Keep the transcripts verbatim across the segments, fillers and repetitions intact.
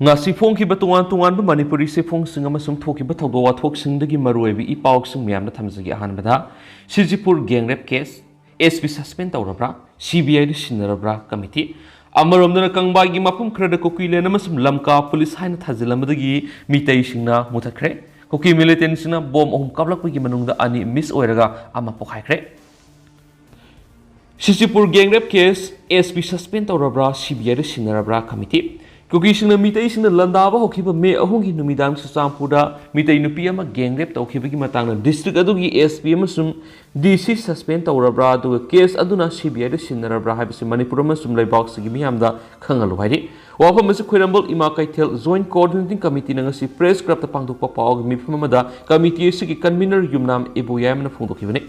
ꯉꯁꯤ ꯐꯣꯡꯈꯤꯕ ꯇꯣꯉꯥꯟ ꯇꯣꯉꯥꯟꯕ ꯃꯅꯤꯄꯨꯔꯤ ꯆꯦꯐꯣꯡꯁꯤꯡ ꯑꯃꯁꯨꯡ ꯊꯣꯛꯈꯤꯕ ꯊꯧꯗꯣꯛ ꯋꯥꯊꯣꯛꯁꯤꯡꯗꯒꯤ ꯃꯔꯨꯑꯣꯏꯕ ꯏ ꯄꯥꯎꯁꯤꯡ ꯃꯌꯥꯝꯗ ꯊꯝꯖꯒꯦ꯫ ꯑꯍꯥꯟꯕꯗ, ꯁꯤꯖꯤꯄꯨꯔ gang rape case, SP suspend ꯇꯧꯔꯕ꯭ꯔꯥ, CBIꯗ ꯁꯤꯟꯅꯔꯕ꯭ꯔꯥ ꯀꯃꯤꯇꯤ꯫ ꯑꯃꯔꯣꯝꯗꯅ, ꯀꯪꯕꯥꯒꯤ ꯃꯐꯝ ꯈꯔꯗ ꯀꯨꯀꯤꯂꯦꯟ ꯑꯃꯁꯨꯡ ꯂꯝꯀꯥ ꯄꯨꯂꯤꯁ ꯍꯥꯏꯅ ꯊꯥꯖꯤꯜꯂꯝꯕꯗꯒꯤ ꯃꯤꯇꯩꯁꯤꯡꯅ ꯃꯨꯊꯠꯈ꯭ꯔꯦ꯫ ꯀꯨꯀꯤ militantꯁꯤꯡꯅ ꯕꯣꯝ ꯑꯍꯨꯝ ꯀꯥꯞꯂꯛꯄꯒꯤ ꯃꯅꯨꯡꯗ ꯑꯅꯤ miss ꯑꯣꯏꯔꯒ ꯑꯃ ꯄꯣꯈꯥꯏꯈ꯭ꯔꯦ꯫ ꯁꯤꯖꯤꯄꯨꯔ gang rape case, SP suspend ꯇꯧꯔꯕ꯭ꯔꯥ, CBIꯗ ꯁꯤꯟꯅꯔꯕ꯭ꯔꯥ ꯀꯃꯤꯇꯤ꯫ ꯀꯨꯀꯤꯁꯤꯡꯅ ꯃꯤꯇꯩꯁꯤꯡꯅ ꯂꯥꯟꯗꯥꯕ ꯍꯧꯈꯤꯕ ꯃꯦ ꯑꯍꯨꯝꯒꯤ ꯅꯨꯃꯤꯗꯥꯡ ꯆꯨꯔꯆꯥꯟꯄꯨꯔꯗ ꯃꯤꯇꯩ ꯅꯨꯄꯤ ꯑꯃ gang rape ꯇꯧꯈꯤꯕꯒꯤ ꯃꯇꯥꯡꯗ district ꯑꯗꯨꯒꯤ SP ꯑꯃꯁꯨꯡ DC suspend ꯇꯧꯔꯕ꯭ꯔꯥ, ꯑꯗꯨꯒ case ꯑꯗꯨꯅ CBIꯗ ꯁꯤꯟꯅꯔꯕ꯭ꯔꯥ ꯍꯥꯏꯕꯁꯤ ꯃꯅꯤꯄꯨꯔ ꯑꯃꯁꯨꯡ ꯂꯩꯕꯥꯛꯁꯤꯒꯤ ꯃꯤꯌꯥꯝꯗ ꯈꯪꯍꯜꯂꯨ ꯍꯥꯏꯔꯤ꯫ ꯋꯥꯐꯝ ꯑꯁꯤ ꯈ꯭ꯋꯥꯏꯔꯝꯕꯜ ꯏꯃꯥ ꯀꯩꯊꯦꯜ Joint Coordinating Committeeꯅ ꯉꯁꯤ press clubꯇ ꯄꯥꯡꯊꯣꯛꯄ ꯄꯥꯎꯒꯤ ꯃꯤꯐꯝ ꯑꯃꯗ committee ꯑꯁꯤꯒꯤ convener ꯌꯨꯝꯅꯥꯝ ꯏꯕꯣꯌꯥꯏꯃꯅ ꯐꯣꯡꯗꯣꯛꯈꯤꯕꯅꯤ꯫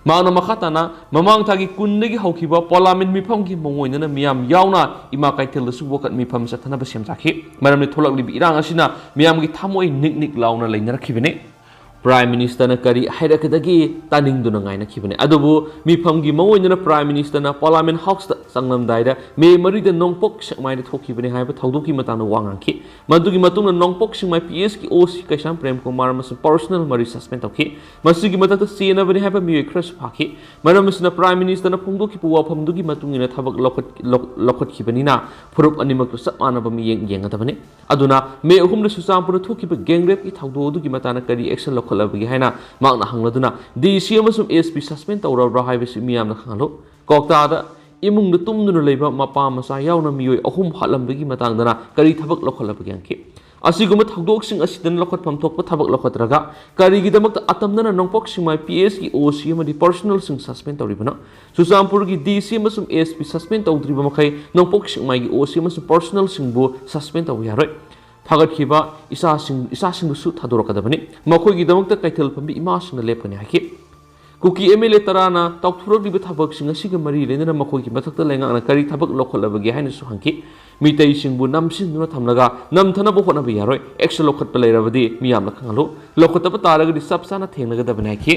ꯃꯍꯥꯛꯅ ꯃꯈꯥ ꯇꯥꯅ, ꯃꯃꯥꯡ ꯊꯥꯒꯤ ꯀꯨꯟꯗꯒꯤ ꯍꯧꯈꯤꯕ ꯄꯣꯂꯥꯃꯤꯟ ꯃꯤꯐꯝꯒꯤ ꯃꯑꯣꯡ ꯑꯣꯏꯅꯅ ꯃꯤꯌꯥꯝ ꯌꯥꯎꯅ ꯏꯃꯥ ꯀꯩꯊꯦꯜꯗꯁꯨ ꯋꯥꯀꯠ ꯃꯤꯐꯝ ꯆꯠꯊꯅꯕ ꯁꯦꯝ ꯁꯥꯈꯤ꯫ ꯃꯔꯝꯗꯤ ꯊꯣꯛꯂꯛꯂꯤꯕ ꯏꯔꯥꯡ ꯑꯁꯤꯅ ꯃꯤꯌꯥꯝꯒꯤ ꯊꯃꯣꯏ ꯅꯤꯛ ꯅꯤꯛ ꯂꯥꯎꯅ ꯂꯩꯅꯔꯛꯈꯤꯕꯅꯤ꯫ Prime Ministerꯅ ꯀꯔꯤ ꯍꯥꯏꯔꯛꯀꯗꯒꯦ ꯇꯥꯅꯤꯡꯗꯨꯅ ꯉꯥꯏꯅꯈꯤꯕꯅꯤ꯫ ꯑꯗꯨꯕꯨ ꯃꯤꯐꯝꯒꯤ ꯃꯑꯣꯡ ꯑꯣꯏꯅꯅ Prime Ministerꯅ Parliament Houseꯇ ꯆꯪꯂꯝꯗꯥꯏꯗ ꯃꯦ ꯃꯔꯤꯗ ꯅꯣꯡꯄꯣꯛ ꯁꯦꯛꯃꯥꯏꯗ ꯊꯣꯛꯈꯤꯕꯅꯤ ꯍꯥꯏꯕ ꯊꯧꯗꯣꯛꯀꯤ ꯃꯇꯥꯡꯗ ꯋꯥ ꯉꯥꯡꯈꯤ꯫ ꯃꯗꯨꯒꯤ ꯃꯇꯨꯡꯗ ꯅꯣꯡꯄꯣꯛ ꯁꯦꯛꯃꯥꯏ PSꯀꯤ OC ꯀꯩꯁꯥꯝ ꯄ꯭ꯔꯦꯝ ꯀꯨꯃꯥꯔ ꯑꯃꯁꯨꯡ personal ꯃꯔꯤ suspend ꯇꯧꯈꯤ꯫ ꯃꯁꯤꯒꯤ ꯃꯊꯛꯇ ꯆꯦꯟꯅꯕꯅꯤ ꯍꯥꯏꯕ ꯃꯤꯑꯣꯏ ꯈꯔꯁꯨ ꯐꯥꯈꯤ꯫ ꯃꯔꯝ ꯑꯁꯤꯅ Prime Ministerꯅ ꯐꯣꯡꯗꯣꯛꯈꯤꯕ ꯋꯥꯐꯝꯗꯨꯒꯤ ꯃꯇꯨꯡ ꯏꯟꯅ ꯊꯕꯛ ꯂꯧꯈꯠ-, ꯂꯧ-, ꯂꯧꯈꯠꯈꯤꯕꯅꯤꯅ ꯐꯨꯔꯨꯞ ꯑꯅꯤꯃꯛꯇ ꯆꯞ ꯃꯥꯟꯅꯕ ꯃꯤꯠꯌꯦꯡ ꯌꯦꯡꯒꯗꯕꯅꯤ꯫ ꯑꯗꯨꯅ ꯃꯦ ꯑꯍꯨꯝꯗ ꯆꯨꯔꯆꯥꯟꯄꯨꯔꯗ ꯊꯣꯛꯈꯤꯕ gang rapeꯀꯤ ꯊꯧꯗꯣꯛ ꯑꯗꯨꯒꯤ ꯃꯇꯥꯡꯗ ꯀꯔꯤ action ꯂꯧꯈꯠꯂꯕꯒꯦ ꯍꯥꯏꯅ ꯃꯍꯥꯛꯅ ꯍꯪꯂꯗꯨꯅ, DC ꯑꯃꯁꯨꯡ SP suspend ꯇꯧꯔꯕ꯭ꯔꯥ ꯍꯥꯏꯕꯁꯤ ꯃꯤꯌꯥꯝꯅ ꯈꯪꯍꯜꯂꯨ꯫ ꯀ꯭ꯋꯥꯛꯇꯥꯗ ꯏꯃꯨꯡꯗ ꯇꯨꯝꯗꯨꯅ ꯂꯩꯕ ꯃꯄꯥ ꯃꯆꯥ ꯌꯥꯎꯅ ꯃꯤꯑꯣꯏ ꯑꯍꯨꯝ ꯍꯥꯠꯂꯝꯕꯒꯤ ꯃꯇꯥꯡꯗꯅ ꯀꯔꯤ ꯊꯕꯛ ꯂꯧꯈꯠꯂꯕꯒꯦ ꯍꯪꯈꯤ꯫ ꯑꯁꯤꯒꯨꯝꯕ ꯊꯧꯗꯣꯛꯁꯤꯡ ꯑꯁꯤꯗꯅ ꯂꯧꯈꯠꯐꯝ ꯊꯣꯛꯄ ꯊꯕꯛ ꯂꯧꯈꯠꯇ꯭ꯔꯒ ꯀꯔꯤꯒꯤꯗꯃꯛꯇ ꯑꯇꯝꯅꯅ ꯅꯣꯡꯄꯣꯛ ꯁꯦꯛꯃꯥꯏ PSꯀꯤ OC ꯑꯃꯗꯤ personalꯁꯤꯡ suspend ꯇꯧꯔꯤꯕꯅꯣ? ꯆꯨꯔꯆꯥꯟꯄꯨꯔꯒꯤ DC ꯑꯃꯁꯨꯡ SP suspend ꯇꯧꯗ꯭ꯔꯤꯕ ꯃꯈꯩ ꯅꯣꯡꯄꯣꯛ ꯁꯦꯛꯃꯥꯏꯒꯤ OC ꯑꯃꯁꯨꯡ personalꯁꯤꯡꯕꯨ suspend ꯇꯧꯕ ꯌꯥꯔꯣꯏ꯫ ꯐꯥꯒꯠꯈꯤꯕ ꯏꯆꯥꯁꯤꯡ, ꯏꯆꯥꯁꯤꯡꯗꯨꯁꯨ ꯊꯥꯗꯣꯔꯛꯀꯗꯕꯅꯤ꯫ ꯃꯈꯣꯏꯒꯤꯗꯃꯛꯇ ꯀꯩꯊꯦꯜ ꯐꯝꯕꯤ ꯏꯃꯥꯁꯤꯡꯅ ꯂꯦꯞꯀꯅꯤ ꯍꯥꯏꯈꯤ꯫ ꯀꯨꯀꯤ MLA ꯇꯔꯥꯅ ꯇꯧꯊꯣꯔꯛꯂꯤꯕ ꯊꯕꯛꯁꯤꯡ ꯑꯁꯤꯒ ꯃꯔꯤ ꯂꯩꯅꯅ ꯃꯈꯣꯏꯒꯤ ꯃꯊꯛꯇ ꯂꯩꯉꯥꯛꯅ ꯀꯔꯤ ꯊꯕꯛ ꯂꯧꯈꯠꯂꯕꯒꯦ ꯍꯥꯏꯅꯁꯨ ꯍꯪꯈꯤ꯫ ꯃꯤꯇꯩꯁꯤꯡꯕꯨ ꯅꯝꯁꯤꯟꯗꯨꯅ ꯊꯝꯂꯒ ꯅꯝꯊꯅꯕ ꯍꯣꯠꯅꯕ ꯌꯥꯔꯣꯏ꯫ Action ꯂꯧꯈꯠꯄ ꯂꯩꯔꯕꯗꯤ ꯃꯤꯌꯥꯝꯅ ꯈꯪꯍꯜꯂꯨ꯫ ꯂꯧꯈꯠꯇꯕ ꯇꯥꯔꯒꯗꯤ ꯆꯞ ꯆꯥꯅ ꯊꯦꯡꯅꯒꯗꯕꯅꯤ ꯍꯥꯏꯈꯤ꯫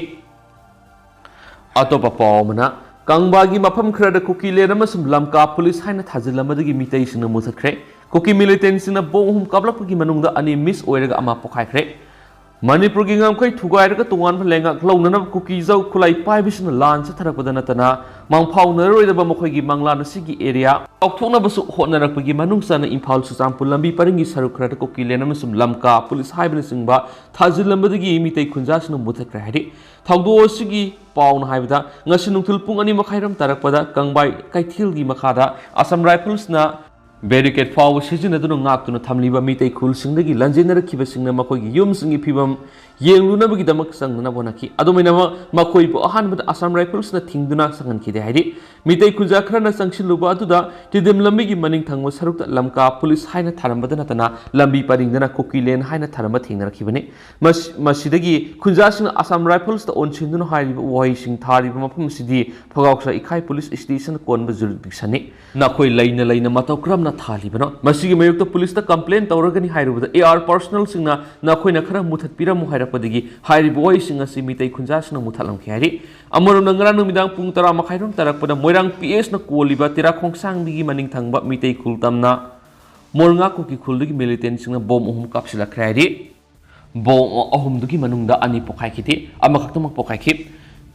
ꯑꯇꯣꯞꯄ ꯄꯥꯎ ꯑꯃꯅ, ꯀꯪꯕꯥꯒꯤ ꯃꯐꯝ ꯈꯔꯗ ꯀꯨꯀꯤꯂꯦꯟ ꯑꯃꯁꯨꯡ ꯂꯝꯀꯥ ꯄꯨꯂꯤꯁ ꯍꯥꯏꯅ ꯊꯥꯖꯤꯜꯂꯝꯕꯗꯒꯤ ꯃꯤꯇꯩꯁꯤꯡꯅ ꯃꯨꯊꯠꯈ꯭ꯔꯦ꯫ ꯀꯨꯀꯤ ꯃꯤꯂꯤꯇꯦꯟꯁꯤꯡꯅ ꯕꯣꯝ ꯑꯍꯨꯝ ꯀꯥꯞꯂꯛꯄꯒꯤ ꯃꯅꯨꯡꯗ ꯑꯅꯤ ꯃꯤꯁ ꯑꯣꯏꯔꯒ ꯑꯃ ꯄꯣꯈꯥꯏꯈ꯭ꯔꯦ꯫ ꯃꯅꯤꯄꯨꯔꯒꯤ ꯉꯝꯈꯩ ꯊꯨꯒꯥꯏꯔꯒ ꯇꯣꯉꯥꯟꯕ ꯂꯩꯉꯥꯛ ꯂꯧꯅꯅꯕ ꯀꯨꯀꯤ ꯖꯧ ꯈꯨꯠꯂꯥꯏ ꯄꯥꯏꯕꯁꯤꯡꯅ ꯂꯥꯟ ꯆꯠꯊꯔꯛꯄꯗ ꯅꯠꯇꯅ ꯃꯥꯡꯐꯥꯎꯅꯔꯔꯣꯏꯗꯕ ꯃꯈꯣꯏꯒꯤ ꯃꯪꯂꯥꯟ ꯑꯁꯤꯒꯤ ꯑꯦꯔꯤꯌꯥ ꯆꯥꯎꯊꯣꯛꯅꯕꯁꯨ ꯍꯣꯠꯅꯔꯛꯄꯒꯤ ꯃꯅꯨꯡ ꯆꯟꯅ ꯏꯝꯐꯥꯜ ꯆꯨꯔꯆꯥꯟꯄꯨꯔ ꯂꯝꯕꯤ ꯄꯔꯤꯡꯒꯤ ꯁꯔꯨꯛ ꯈꯔꯗ ꯀꯨꯀꯤꯂꯦꯟ ꯑꯃꯁꯨꯡ ꯂꯝꯀꯥ ꯄꯨꯂꯤꯁ ꯍꯥꯏꯕꯅꯆꯤꯡꯕ ꯊꯥꯖꯤꯜꯂꯝꯕꯗꯒꯤ ꯃꯤꯇꯩ ꯈꯨꯟꯖꯥꯁꯤꯡꯅ ꯃꯨꯊꯠꯈ꯭ꯔꯦ ꯍꯥꯏꯔꯤ꯫ ꯊꯧꯗꯣꯛ ꯑꯁꯤꯒꯤ ꯄꯥꯎꯅ ꯍꯥꯏꯕꯗ ꯉꯁꯤ ꯅꯨꯡꯊꯤꯜ ꯄꯨꯡ ꯑꯅꯤ ꯃꯈꯥꯏꯔꯣꯝ ꯇꯥꯔꯛꯄꯗ ꯀꯪꯕꯥꯏ ꯀꯩꯊꯦꯜꯒꯤ ꯃꯈꯥꯗ ꯑꯁꯥꯝ ꯔꯥꯏꯐꯜꯁꯅ ꯕꯦꯔꯤꯀꯦꯗ ꯐꯥꯎꯕ ꯁꯤꯖꯤꯟꯅꯗꯨꯅ ꯉꯥꯛꯇꯨꯅ ꯊꯝꯂꯤꯕ ꯃꯤꯇꯩ ꯈꯨꯜꯁꯤꯡꯗꯒꯤ ꯂꯥꯟꯖꯦꯟꯅꯔꯛꯈꯤꯕꯁꯤꯡꯅ ꯃꯈꯣꯏꯒꯤ ꯌꯨꯝꯁꯤꯡꯒꯤ ꯐꯤꯕꯝ ꯌꯦꯡꯂꯨꯅꯕꯒꯤꯗꯃꯛ ꯆꯪꯅꯅꯕ ꯍꯣꯠꯅꯈꯤ꯫ ꯑꯗꯨꯃꯥꯏꯅꯃꯛ ꯃꯈꯣꯏꯕꯨ ꯑꯍꯥꯟꯕꯗ ꯑꯁꯥꯝ ꯔꯥꯏꯐꯜꯁꯅ ꯊꯤꯡꯗꯨꯅ ꯆꯪꯍꯟꯈꯤꯗꯦ ꯍꯥꯏꯔꯤ꯫ ꯃꯤꯇꯩ ꯈꯨꯟꯖꯥ ꯈꯔꯅ ꯆꯪꯁꯤꯜꯂꯨꯕ ꯑꯗꯨꯗ ꯇꯤꯗꯤꯝ ꯂꯝꯕꯤꯒꯤ ꯃꯅꯤꯡ ꯊꯪꯕ ꯁꯔꯨꯛꯇ ꯂꯝꯀꯥ ꯄꯨꯂꯤꯁ ꯍꯥꯏꯅ ꯊꯥꯔꯝꯕꯗ ꯅꯠꯇꯅ ꯂꯝꯕꯤ ꯄꯔꯤꯡꯗꯅ ꯀꯨꯀꯤꯂꯦꯟ ꯍꯥꯏꯅ ꯊꯥꯔꯝꯕ ꯊꯦꯡꯅꯔꯛꯈꯤꯕꯅꯤ꯫ ꯃꯁꯤ-, ꯃꯁꯤꯗꯒꯤ ꯈꯨꯟꯖꯥꯁꯤꯡꯅ ꯑꯁꯥꯝ ꯔꯥꯏꯐꯜꯁꯇ ꯑꯣꯟꯁꯤꯟꯗꯨꯅ ꯍꯥꯏꯔꯤꯕ ꯋꯥꯍꯩꯁꯤꯡ ꯊꯥꯔꯤꯕ ꯃꯐꯝ ꯑꯁꯤꯗꯤ ꯐꯒꯥꯎꯁꯥ ꯏꯈꯥꯏ ꯄꯨꯂꯤꯁ ꯁ꯭ꯇꯦꯁꯟ ꯀꯣꯟꯕ ꯖꯨꯔꯤꯗꯤꯛꯁꯟꯅꯤ꯫ ꯅꯈꯣꯏ ꯂꯩꯅ ꯂꯩꯅ ꯃꯇꯧ ꯀꯔꯝꯅ ꯊꯥꯜꯂꯤꯕꯅꯣ? ꯃꯁꯤꯒꯤ ꯃꯥꯌꯣꯛꯇ ꯄꯨꯂꯤꯁꯇ ꯀꯝꯄ꯭ꯂꯦꯟ ꯇꯧꯔꯒꯅꯤ ꯍꯥꯏꯔꯨꯕꯗ ꯑꯦ ꯑꯥꯔ ꯄꯥꯔꯁꯣꯅꯦꯜꯁꯤꯡꯅ ꯅꯈꯣꯏꯅ ꯈꯔ ꯃꯨꯊꯠꯄꯤꯔꯝꯃꯨ ꯍꯥꯏꯔꯛꯄꯗꯒꯤ ꯍꯥꯏꯔꯤꯕ ꯋꯥꯍꯩꯁꯤꯡ ꯑꯁꯤ ꯃꯤꯇꯩ ꯈꯨꯟꯖꯥꯁꯤꯡꯅ ꯃꯨꯊꯠꯂꯝꯈꯤ ꯍꯥꯏꯔꯤ꯫ ꯑꯃꯔꯣꯝꯗ ꯉꯔꯥꯡ ꯅꯨꯃꯤꯗꯥꯡ ꯄꯨꯡ ꯇꯔꯥ ꯃꯈꯥꯏꯔꯣꯝ ꯇꯥꯔꯛꯄꯗ ꯃꯣꯏꯔꯥꯡ ꯄꯤ ꯑꯦꯁꯅ ꯀꯣꯜꯂꯤꯕ ꯇꯦꯔꯥ ꯈꯣꯡꯁꯥꯡꯕꯤꯒꯤ ꯃꯅꯤꯡ ꯊꯪꯕ ꯃꯤꯇꯩ ꯈꯨꯜ ꯇꯝꯅ ꯃꯣꯔꯉꯥ ꯀꯨꯀꯤ ꯈꯨꯜꯗꯒꯤ ꯃꯤꯂꯤꯇꯦꯟꯁꯤꯡꯅ ꯕꯣꯝ ꯑꯍꯨꯝ ꯀꯥꯞꯁꯤꯜꯂꯛꯈ꯭ꯔꯦ ꯍꯥꯏꯔꯤ꯫ ꯕꯣꯝ ꯑꯍꯨꯝꯗꯨꯒꯤ ꯃꯅꯨꯡꯗ ꯑꯅꯤ ꯄꯣꯈꯥꯏꯈꯤꯗꯦ, ꯑꯃꯈꯛꯇꯃꯛ ꯄꯣꯈꯥꯏꯈꯤ꯫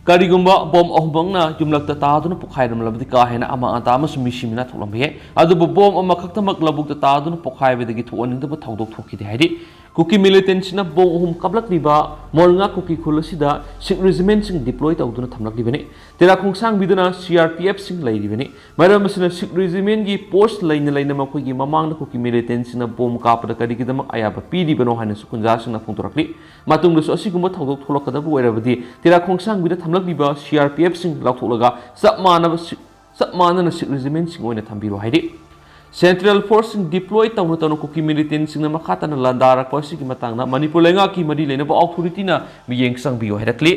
ꯀꯔꯤꯒꯨꯝꯕ ꯕꯣꯝ ꯑꯍꯨꯝꯃꯛꯅ ꯌꯨꯝꯂꯛꯇ ꯇꯥꯗꯨꯅ ꯄꯣꯈꯥꯏꯔꯝꯂꯕꯗꯤ ꯀꯥ ꯍꯦꯟꯅ ꯑꯃꯥ ꯑꯇꯥ ꯑꯃꯁꯨꯡ ꯃꯤꯁꯤ ꯃꯤꯅꯥ ꯊꯣꯛꯂꯝꯕ ꯌꯥꯏ꯫ ꯑꯗꯨꯕꯨ ꯕꯣꯝ ꯑꯃꯈꯛꯇꯃꯛ ꯂꯧꯕꯨꯛꯇ ꯇꯥꯗꯨꯅ ꯄꯣꯈꯥꯏꯕꯗꯒꯤ ꯊꯣꯛꯍꯟꯅꯤꯡꯗꯕ ꯊꯧꯗꯣꯛ ꯊꯣꯛꯈꯤꯗꯦ ꯍꯥꯏꯔꯤ꯫ ꯀꯨꯀꯤ ꯃꯤꯂꯤꯇꯦꯟꯁꯤꯅ ꯕꯣꯝ ꯑꯍꯨꯝ ꯀꯥꯞꯂꯛꯂꯤꯕ ꯃꯣꯔꯉꯥ ꯀꯨꯀꯤ ꯈꯨꯜ ꯑꯁꯤꯗ ꯁꯤꯈ ꯔꯦꯖꯤꯃꯦꯟꯁꯤꯡ ꯗꯤꯄ꯭ꯂꯣꯏ ꯇꯧꯗꯨꯅ ꯊꯝꯂꯛꯂꯤꯕꯅꯤ꯫ ꯇꯦꯔꯥ ꯈꯣꯡꯁꯥꯡꯕꯤꯗꯅ ꯁꯤ ꯑꯥꯔ ꯄꯤ ꯑꯦꯐꯁꯤꯡ ꯂꯩꯔꯤꯕꯅꯤ꯫ ꯃꯔꯝ ꯑꯁꯤꯅ ꯁꯤꯈ ꯔꯦꯖꯤꯃꯦꯟꯒꯤ ꯄꯣꯁ ꯂꯩꯅ ꯂꯩꯅ ꯃꯈꯣꯏꯒꯤ ꯃꯃꯥꯡꯗ ꯀꯨꯀꯤ ꯃꯤꯂꯤꯇꯦꯟꯁꯤꯡꯅ ꯕꯣꯝ ꯀꯥꯞꯄꯗ ꯀꯔꯤꯒꯤꯗꯃꯛ ꯑꯌꯥꯕ ꯄꯤꯔꯤꯕꯅꯣ ꯍꯥꯏꯅꯁꯨ ꯈꯨꯟꯖꯥꯁꯤꯡꯅ ꯐꯣꯡꯗꯣꯔꯛꯂꯤ꯫ ꯃꯇꯨꯡꯗꯁꯨ ꯑꯁꯤꯒꯨꯝꯕ ꯊꯧꯗꯣꯛ ꯊꯣꯛꯂꯛꯀꯗꯕ ꯑꯣꯏꯔꯕꯗꯤ ꯇꯦꯔꯥ ꯈꯣꯡꯁꯥꯡꯕꯤꯗ ꯊꯝꯂꯛꯂꯤꯕ ꯁꯤ ꯑꯥꯔ ꯄꯤ ꯑꯦꯐꯁꯤꯡ ꯂꯧꯊꯣꯛꯂꯒ ꯆꯞ ꯃꯥꯟꯅꯕ ꯁꯤ-, ꯆꯞ ꯃꯥꯟꯅꯅ ꯁꯤꯈ ꯔꯦꯖꯤꯃꯦꯟꯁꯤꯡ ꯑꯣꯏꯅ ꯊꯝꯕꯤꯔꯣ ꯍꯥꯏꯔꯤ꯫ ꯁꯦꯟꯇ꯭ꯔꯦꯜ ꯐꯣꯔꯁꯁꯤꯡ ꯗꯤꯄ꯭ꯂꯣꯏ ꯇꯧꯅ ꯇꯧꯅ ꯀꯨꯀꯤ ꯃꯤꯂꯤꯇꯦꯟꯁꯤꯡꯅ ꯃꯈꯥ ꯇꯥꯅ ꯂꯥꯟꯗꯥꯔꯛꯄ ꯑꯁꯤꯒꯤ ꯃꯇꯥꯡꯗ ꯃꯅꯤꯄꯨꯔ ꯂꯩꯉꯥꯛꯀꯤ ꯃꯔꯤ ꯂꯩꯅꯕ ꯑꯣꯊꯣꯔꯤꯇꯤꯅ ꯃꯤꯠꯌꯦꯡ ꯆꯪꯕꯤꯌꯨ ꯍꯥꯏꯔꯛꯂꯤ꯫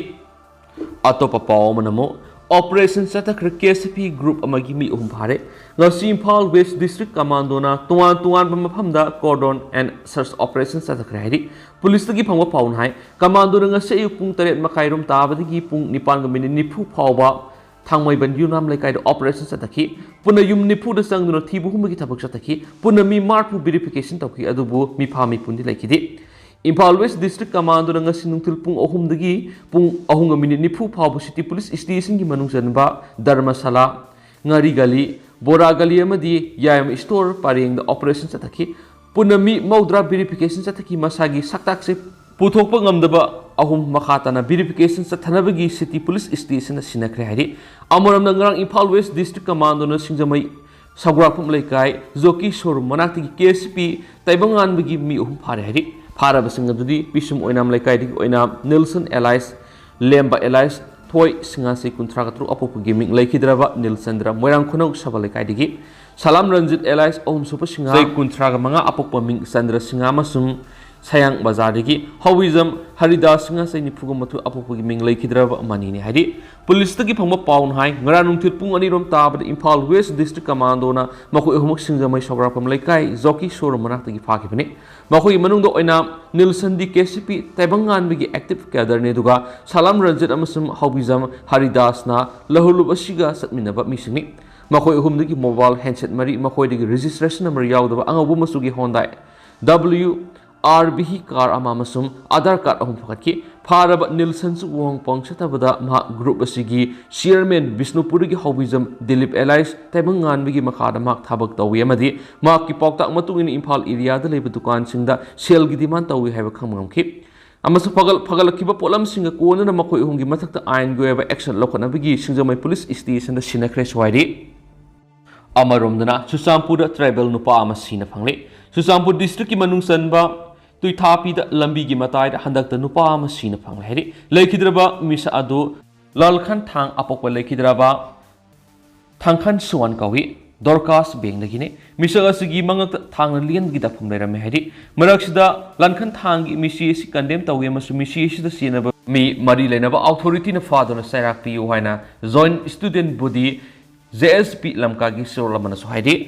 ꯑꯇꯣꯞꯄ ꯄꯥꯎ ꯑꯃꯅ ꯑꯃꯨꯛ ꯑꯣꯄꯔꯦꯁꯟ ꯆꯠꯊꯈ꯭ꯔꯦ, ꯀꯦ ꯑꯦꯁ ꯑꯦꯐ ꯏ ꯒ꯭ꯔꯨꯞ ꯑꯃꯒꯤ ꯃꯤ ꯑꯍꯨꯝ ꯐꯥꯔꯦ꯫ ꯉꯁꯤ ꯏꯝꯐꯥꯜ ꯋꯦꯁ ꯗꯤꯁꯇ꯭ꯔꯤꯛ ꯀꯃꯥꯟꯗꯣꯅ ꯇꯣꯉꯥꯟ ꯇꯣꯉꯥꯟꯕ ꯃꯐꯝꯗ ꯀꯣꯔꯗꯣꯟ ꯑꯦꯟ ꯁꯔꯆ ꯑꯣꯄꯔꯦꯁꯟ ꯆꯠꯊꯈ꯭ꯔꯦ ꯍꯥꯏꯔꯤ꯫ ꯄꯨꯂꯤꯁꯇꯒꯤ ꯐꯪꯕ ꯄꯥꯎꯅ ꯍꯥꯏ, ꯀꯃꯥꯟꯗꯣꯅ ꯉꯁꯤ ꯑꯌꯨꯛ ꯄꯨꯡ ꯇꯔꯦꯠ ꯃꯈꯥꯏꯔꯣꯝ ꯇꯥꯕꯗꯒꯤ ꯄꯨꯡ ꯅꯤꯄꯥꯟꯒ ꯃꯤꯅꯤꯠ ꯅꯤꯐꯨ ꯐꯥꯎꯕ ꯊꯥꯡꯃꯩꯕꯟ ꯌꯨꯅꯥꯝ ꯂꯩꯀꯥꯏꯗ operation ꯆꯠꯊꯈꯤ꯫ ꯄꯨꯟꯅ ꯌꯨꯝ ꯅꯤꯐꯨꯗ ꯆꯪꯗꯨꯅ ꯊꯤꯕ ꯍꯨꯝꯕꯒꯤ ꯊꯕꯛ ꯆꯠꯊꯈꯤ꯫ ꯄꯨꯟꯅ ꯃꯤ ꯃꯔꯤꯐꯨ verification ꯇꯧꯈꯤ, ꯑꯗꯨꯕꯨ ꯃꯤꯐꯥ ꯃꯤꯄꯨꯟꯗꯤ ꯂꯩꯈꯤꯗꯦ꯫ ꯏꯝꯐꯥꯜ West District Commando ꯅ ꯉꯁꯤ ꯅꯨꯡꯊꯤꯜ ꯄꯨꯡ ꯑꯍꯨꯝꯗꯒꯤ ꯄꯨꯡ ꯑꯍꯨꯝꯒ minute ꯅꯤꯐꯨ ꯐꯥꯎꯕ City Police Station ꯒꯤ ꯃꯅꯨꯡ ꯆꯟꯕ ꯙꯔꯃꯁꯥꯂꯥ, ꯉꯥꯔꯤ ꯒꯂꯤ, ꯕꯣꯔꯥ ꯒꯂꯤ ꯑꯃꯗꯤ ꯌꯥꯏꯃ store ꯄꯔꯦꯡꯗ operation ꯆꯠꯊꯈꯤ꯫ ꯄꯨꯟꯅ ꯃꯤ ꯃꯧꯗ꯭ꯔꯥ verification ꯆꯠꯊꯈꯤ꯫ ꯃꯁꯥꯒꯤ ꯁꯛꯇꯥꯛꯁꯦ ꯄꯨꯊꯣꯛꯄ ꯉꯝꯗꯕ ꯑꯍꯨꯝ ꯃꯈꯥ ꯇꯥꯅ verification ꯆꯠꯊꯅꯕꯒꯤ City Police Station ꯗ ꯁꯤꯟꯅꯈ꯭ꯔꯦ ꯍꯥꯏꯔꯤ꯫ ꯑꯃꯔꯣꯝꯗ, ꯉꯔꯥꯡ ꯏꯝꯐꯥꯜ West District Commando ꯅ ꯁꯤꯡꯖꯃꯩ ꯁꯧꯒ꯭ꯔꯥꯛꯐꯝ ꯂꯩꯀꯥꯏ ꯖꯣꯀꯤ showroom ꯃꯅꯥꯛꯇꯒꯤ K C P ꯇꯥꯏꯕꯪꯉꯥꯟꯕꯒꯤ ꯃꯤ ꯑꯍꯨꯝ ꯐꯥꯔꯦ ꯍꯥꯏꯔꯤ꯫ ꯐꯥꯔꯕꯁꯤꯡ ꯑꯗꯨꯗꯤ ꯄꯤꯁꯨꯝ ꯑꯣꯏꯅꯥꯝ ꯂꯩꯀꯥꯏꯗꯒꯤ ꯑꯣꯏꯅꯥꯝ ꯅꯤꯜꯁꯟ alias ꯂꯦꯝꯕ alias ꯊꯣꯏ, ꯁꯤꯡꯉꯥꯁꯤ ꯀꯨꯟꯊ꯭ꯔꯥꯒ ꯇꯔꯨꯛ, ꯑꯄꯣꯛꯄꯒꯤ ꯃꯤꯡ ꯂꯩꯈꯤꯗ꯭ꯔꯕ ꯅꯤꯜꯆꯟꯗ꯭ꯔ, ꯃꯣꯏꯔꯥꯡ ꯈꯨꯅꯧ ꯁꯕꯜ ꯂꯩꯀꯥꯏꯗꯒꯤ ꯁꯂꯥꯝ ꯔꯟꯖꯤꯠ alias ꯑꯍꯨꯝ ꯁꯨꯕ ꯁꯤꯡꯉꯥ, ꯆꯍꯤ ꯀꯨꯟꯊ꯭ꯔꯥꯒ ꯃꯉꯥ, ꯑꯄꯣꯛꯄ ꯃꯤꯡ ꯆꯟꯗ꯭ꯔ ꯁꯤꯡꯉꯥ ꯑꯃꯁꯨꯡ ꯁꯌꯥꯡ ꯕꯖꯥꯔꯗꯒꯤ ꯍꯧꯕꯤꯖꯝ ꯍꯔꯤꯗꯥꯁ, ꯁꯤꯡꯉꯥ ꯆꯍꯤ ꯅꯤꯐꯨꯒ ꯃꯥꯊꯣꯏ, ꯑꯄꯣꯛꯄꯒꯤ ꯃꯤꯡ ꯂꯩꯈꯤꯗ꯭ꯔꯕ ꯃꯅꯤꯅꯤ ꯍꯥꯏꯔꯤ꯫ ꯄꯨꯂꯤꯁꯇꯒꯤ ꯐꯪꯕ ꯄꯥꯎꯅ ꯍꯥꯏ, ꯉꯔꯥꯡ ꯅꯨꯡꯊꯤꯜ ꯄꯨꯡ ꯑꯅꯤꯔꯣꯝ ꯇꯥꯕꯗ ꯏꯝꯐꯥꯜ West District Commando ꯅ ꯃꯈꯣꯏ ꯑꯍꯨꯝꯃꯛ ꯁꯤꯡꯖꯃꯩ ꯁꯧꯒ꯭ꯔꯥꯛꯐꯝ ꯂꯩꯀꯥꯏ ꯖꯣꯀꯤ showroom ꯃꯅꯥꯛꯇꯒꯤ ꯐꯥꯈꯤꯕꯅꯤ꯫ ꯃꯈꯣꯏꯒꯤ ꯃꯅꯨꯡꯗ ꯑꯣꯏꯅꯥꯝ ꯅꯤꯜꯁꯟꯗꯤ K C P ꯇꯥꯏꯕꯪꯉꯥꯟꯕꯒꯤ active cadre ꯅꯤ, ꯑꯗꯨꯒ ꯁꯂꯥꯝ ꯔꯟꯖꯤꯠ ꯑꯃꯁꯨꯡ ꯍꯧꯕꯤꯖꯝ ꯍꯔꯤꯗꯥꯁꯅ ꯂꯍꯨꯂꯨꯞ ꯑꯁꯤꯒ ꯆꯠꯃꯤꯟꯅꯕ ꯃꯤꯁꯤꯡꯅꯤ꯫ ꯃꯈꯣꯏ ꯑꯍꯨꯝꯗꯒꯤ mobile handset ꯃꯔꯤ, ꯃꯈꯣꯏꯗꯒꯤ registration number ꯌꯥꯎꯗꯕ ꯑꯉꯧꯕ ꯃꯆꯨꯒꯤ Hyundai W R V car ꯑꯃ ꯑꯃꯁꯨꯡ Aadhaar card ꯑꯍꯨꯝ ꯐꯒꯠꯈꯤ꯫ ꯐꯥꯔꯕ ꯅꯤꯜꯁꯟꯁꯨ ꯋꯥꯍꯪ ꯄꯥꯎ ꯆꯠꯊꯕꯗ ꯃꯍꯥꯛ group ꯑꯁꯤꯒꯤ chairman ꯕꯤꯁꯅꯨꯄꯨꯔꯗꯒꯤ ꯍꯧꯕꯤꯖꯝ ꯗꯤꯂꯤꯞ alias ꯇꯥꯏꯕꯪꯉꯥꯟꯕꯒꯤ ꯃꯈꯥꯗ ꯃꯍꯥꯛ ꯊꯕꯛ ꯇꯧꯏ ꯑꯃꯗꯤ ꯃꯍꯥꯛꯀꯤ ꯄꯥꯎꯇꯥꯛ ꯃꯇꯨꯡ ꯏꯟꯅ ꯏꯝꯐꯥꯜ area ꯗ ꯂꯩꯕ ꯗꯨꯀꯥꯟꯁꯤꯡꯗ ꯁꯦꯜꯒꯤ demand ꯇꯧꯏ ꯍꯥꯏꯕ ꯈꯪꯕ ꯉꯝꯈꯤ꯫ ꯑꯃꯁꯨꯡ ꯐꯒꯠ-, ꯐꯒꯠꯂꯛꯈꯤꯕ ꯄꯣꯠꯂꯝꯁꯤꯡꯒ ꯀꯣꯟꯅꯅ ꯃꯈꯣꯏ ꯑꯍꯨꯝꯒꯤ ꯃꯊꯛꯇ ꯑꯥꯏꯟꯒꯤ ꯑꯣꯏꯕ action ꯂꯧꯈꯠꯅꯕꯒꯤ ꯁꯤꯡꯖꯃꯩ police station ꯗ ꯁꯤꯟꯅꯈ꯭ꯔꯦꯁꯨ ꯍꯥꯏꯔꯤ꯫ ꯑꯃꯔꯣꯝꯗꯅ, ꯆꯨꯔꯆꯥꯟꯄꯨꯔꯗ tribal ꯅꯨꯄꯥ ꯑꯃ ꯁꯤꯅ ꯐꯪꯂꯦ꯫ ꯆꯨꯔꯆꯥꯟꯄꯨꯔ district ꯀꯤ ꯃꯅꯨꯡ ꯆꯟꯕ ꯇꯨꯏꯊꯥꯄꯤꯗ ꯂꯝꯕꯤꯒꯤ ꯃꯇꯥꯏꯗ ꯍꯟꯗꯛꯇ ꯅꯨꯄꯥ ꯑꯃ ꯁꯤꯅ ꯐꯪꯂꯦ ꯍꯥꯏꯔꯤ꯫ ꯂꯩꯈꯤꯗ꯭ꯔꯕ ꯃꯤꯁꯛ ꯑꯗꯨ ꯂꯥꯜꯈꯟꯊꯥꯡ ꯑꯄꯣꯛꯄ ꯂꯩꯈꯤꯗ꯭ꯔꯕ ꯊꯥꯡꯈꯟ ꯁꯨꯋꯥꯟ ꯀꯧꯏ꯫ ꯗꯣꯔꯀꯥꯁ ꯕꯦꯡꯗꯒꯤꯅꯤ꯫ ꯃꯤꯁꯛ ꯑꯁꯤꯒꯤ ꯃꯉꯛꯇ ꯊꯥꯡꯅ ꯂꯦꯟꯕꯒꯤ ꯗꯥꯛꯐꯝ ꯂꯩꯔꯝꯃꯦ ꯍꯥꯏꯔꯤ꯫ ꯃꯔꯛꯁꯤꯗ ꯂꯥꯟꯈꯟꯊꯥꯡꯒꯤ ꯃꯤꯁꯤ ꯑꯁꯤ condemn ꯇꯧꯏ ꯑꯃꯁꯨꯡ ꯃꯤꯁꯤ ꯑꯁꯤꯗ ꯆꯦꯟꯅꯕ ꯃꯤ ꯃꯔꯤ ꯂꯩꯅꯕ authority ꯅ ꯐꯥꯗꯨꯅ ꯆꯩꯔꯥꯛ ꯄꯤꯌꯨ ꯍꯥꯏꯅ Joint Student Body, J S B, ꯂꯝꯀꯥꯒꯤ ꯆꯦꯔꯣꯜ ꯑꯃꯅꯁꯨ ꯍꯥꯏꯔꯤ꯫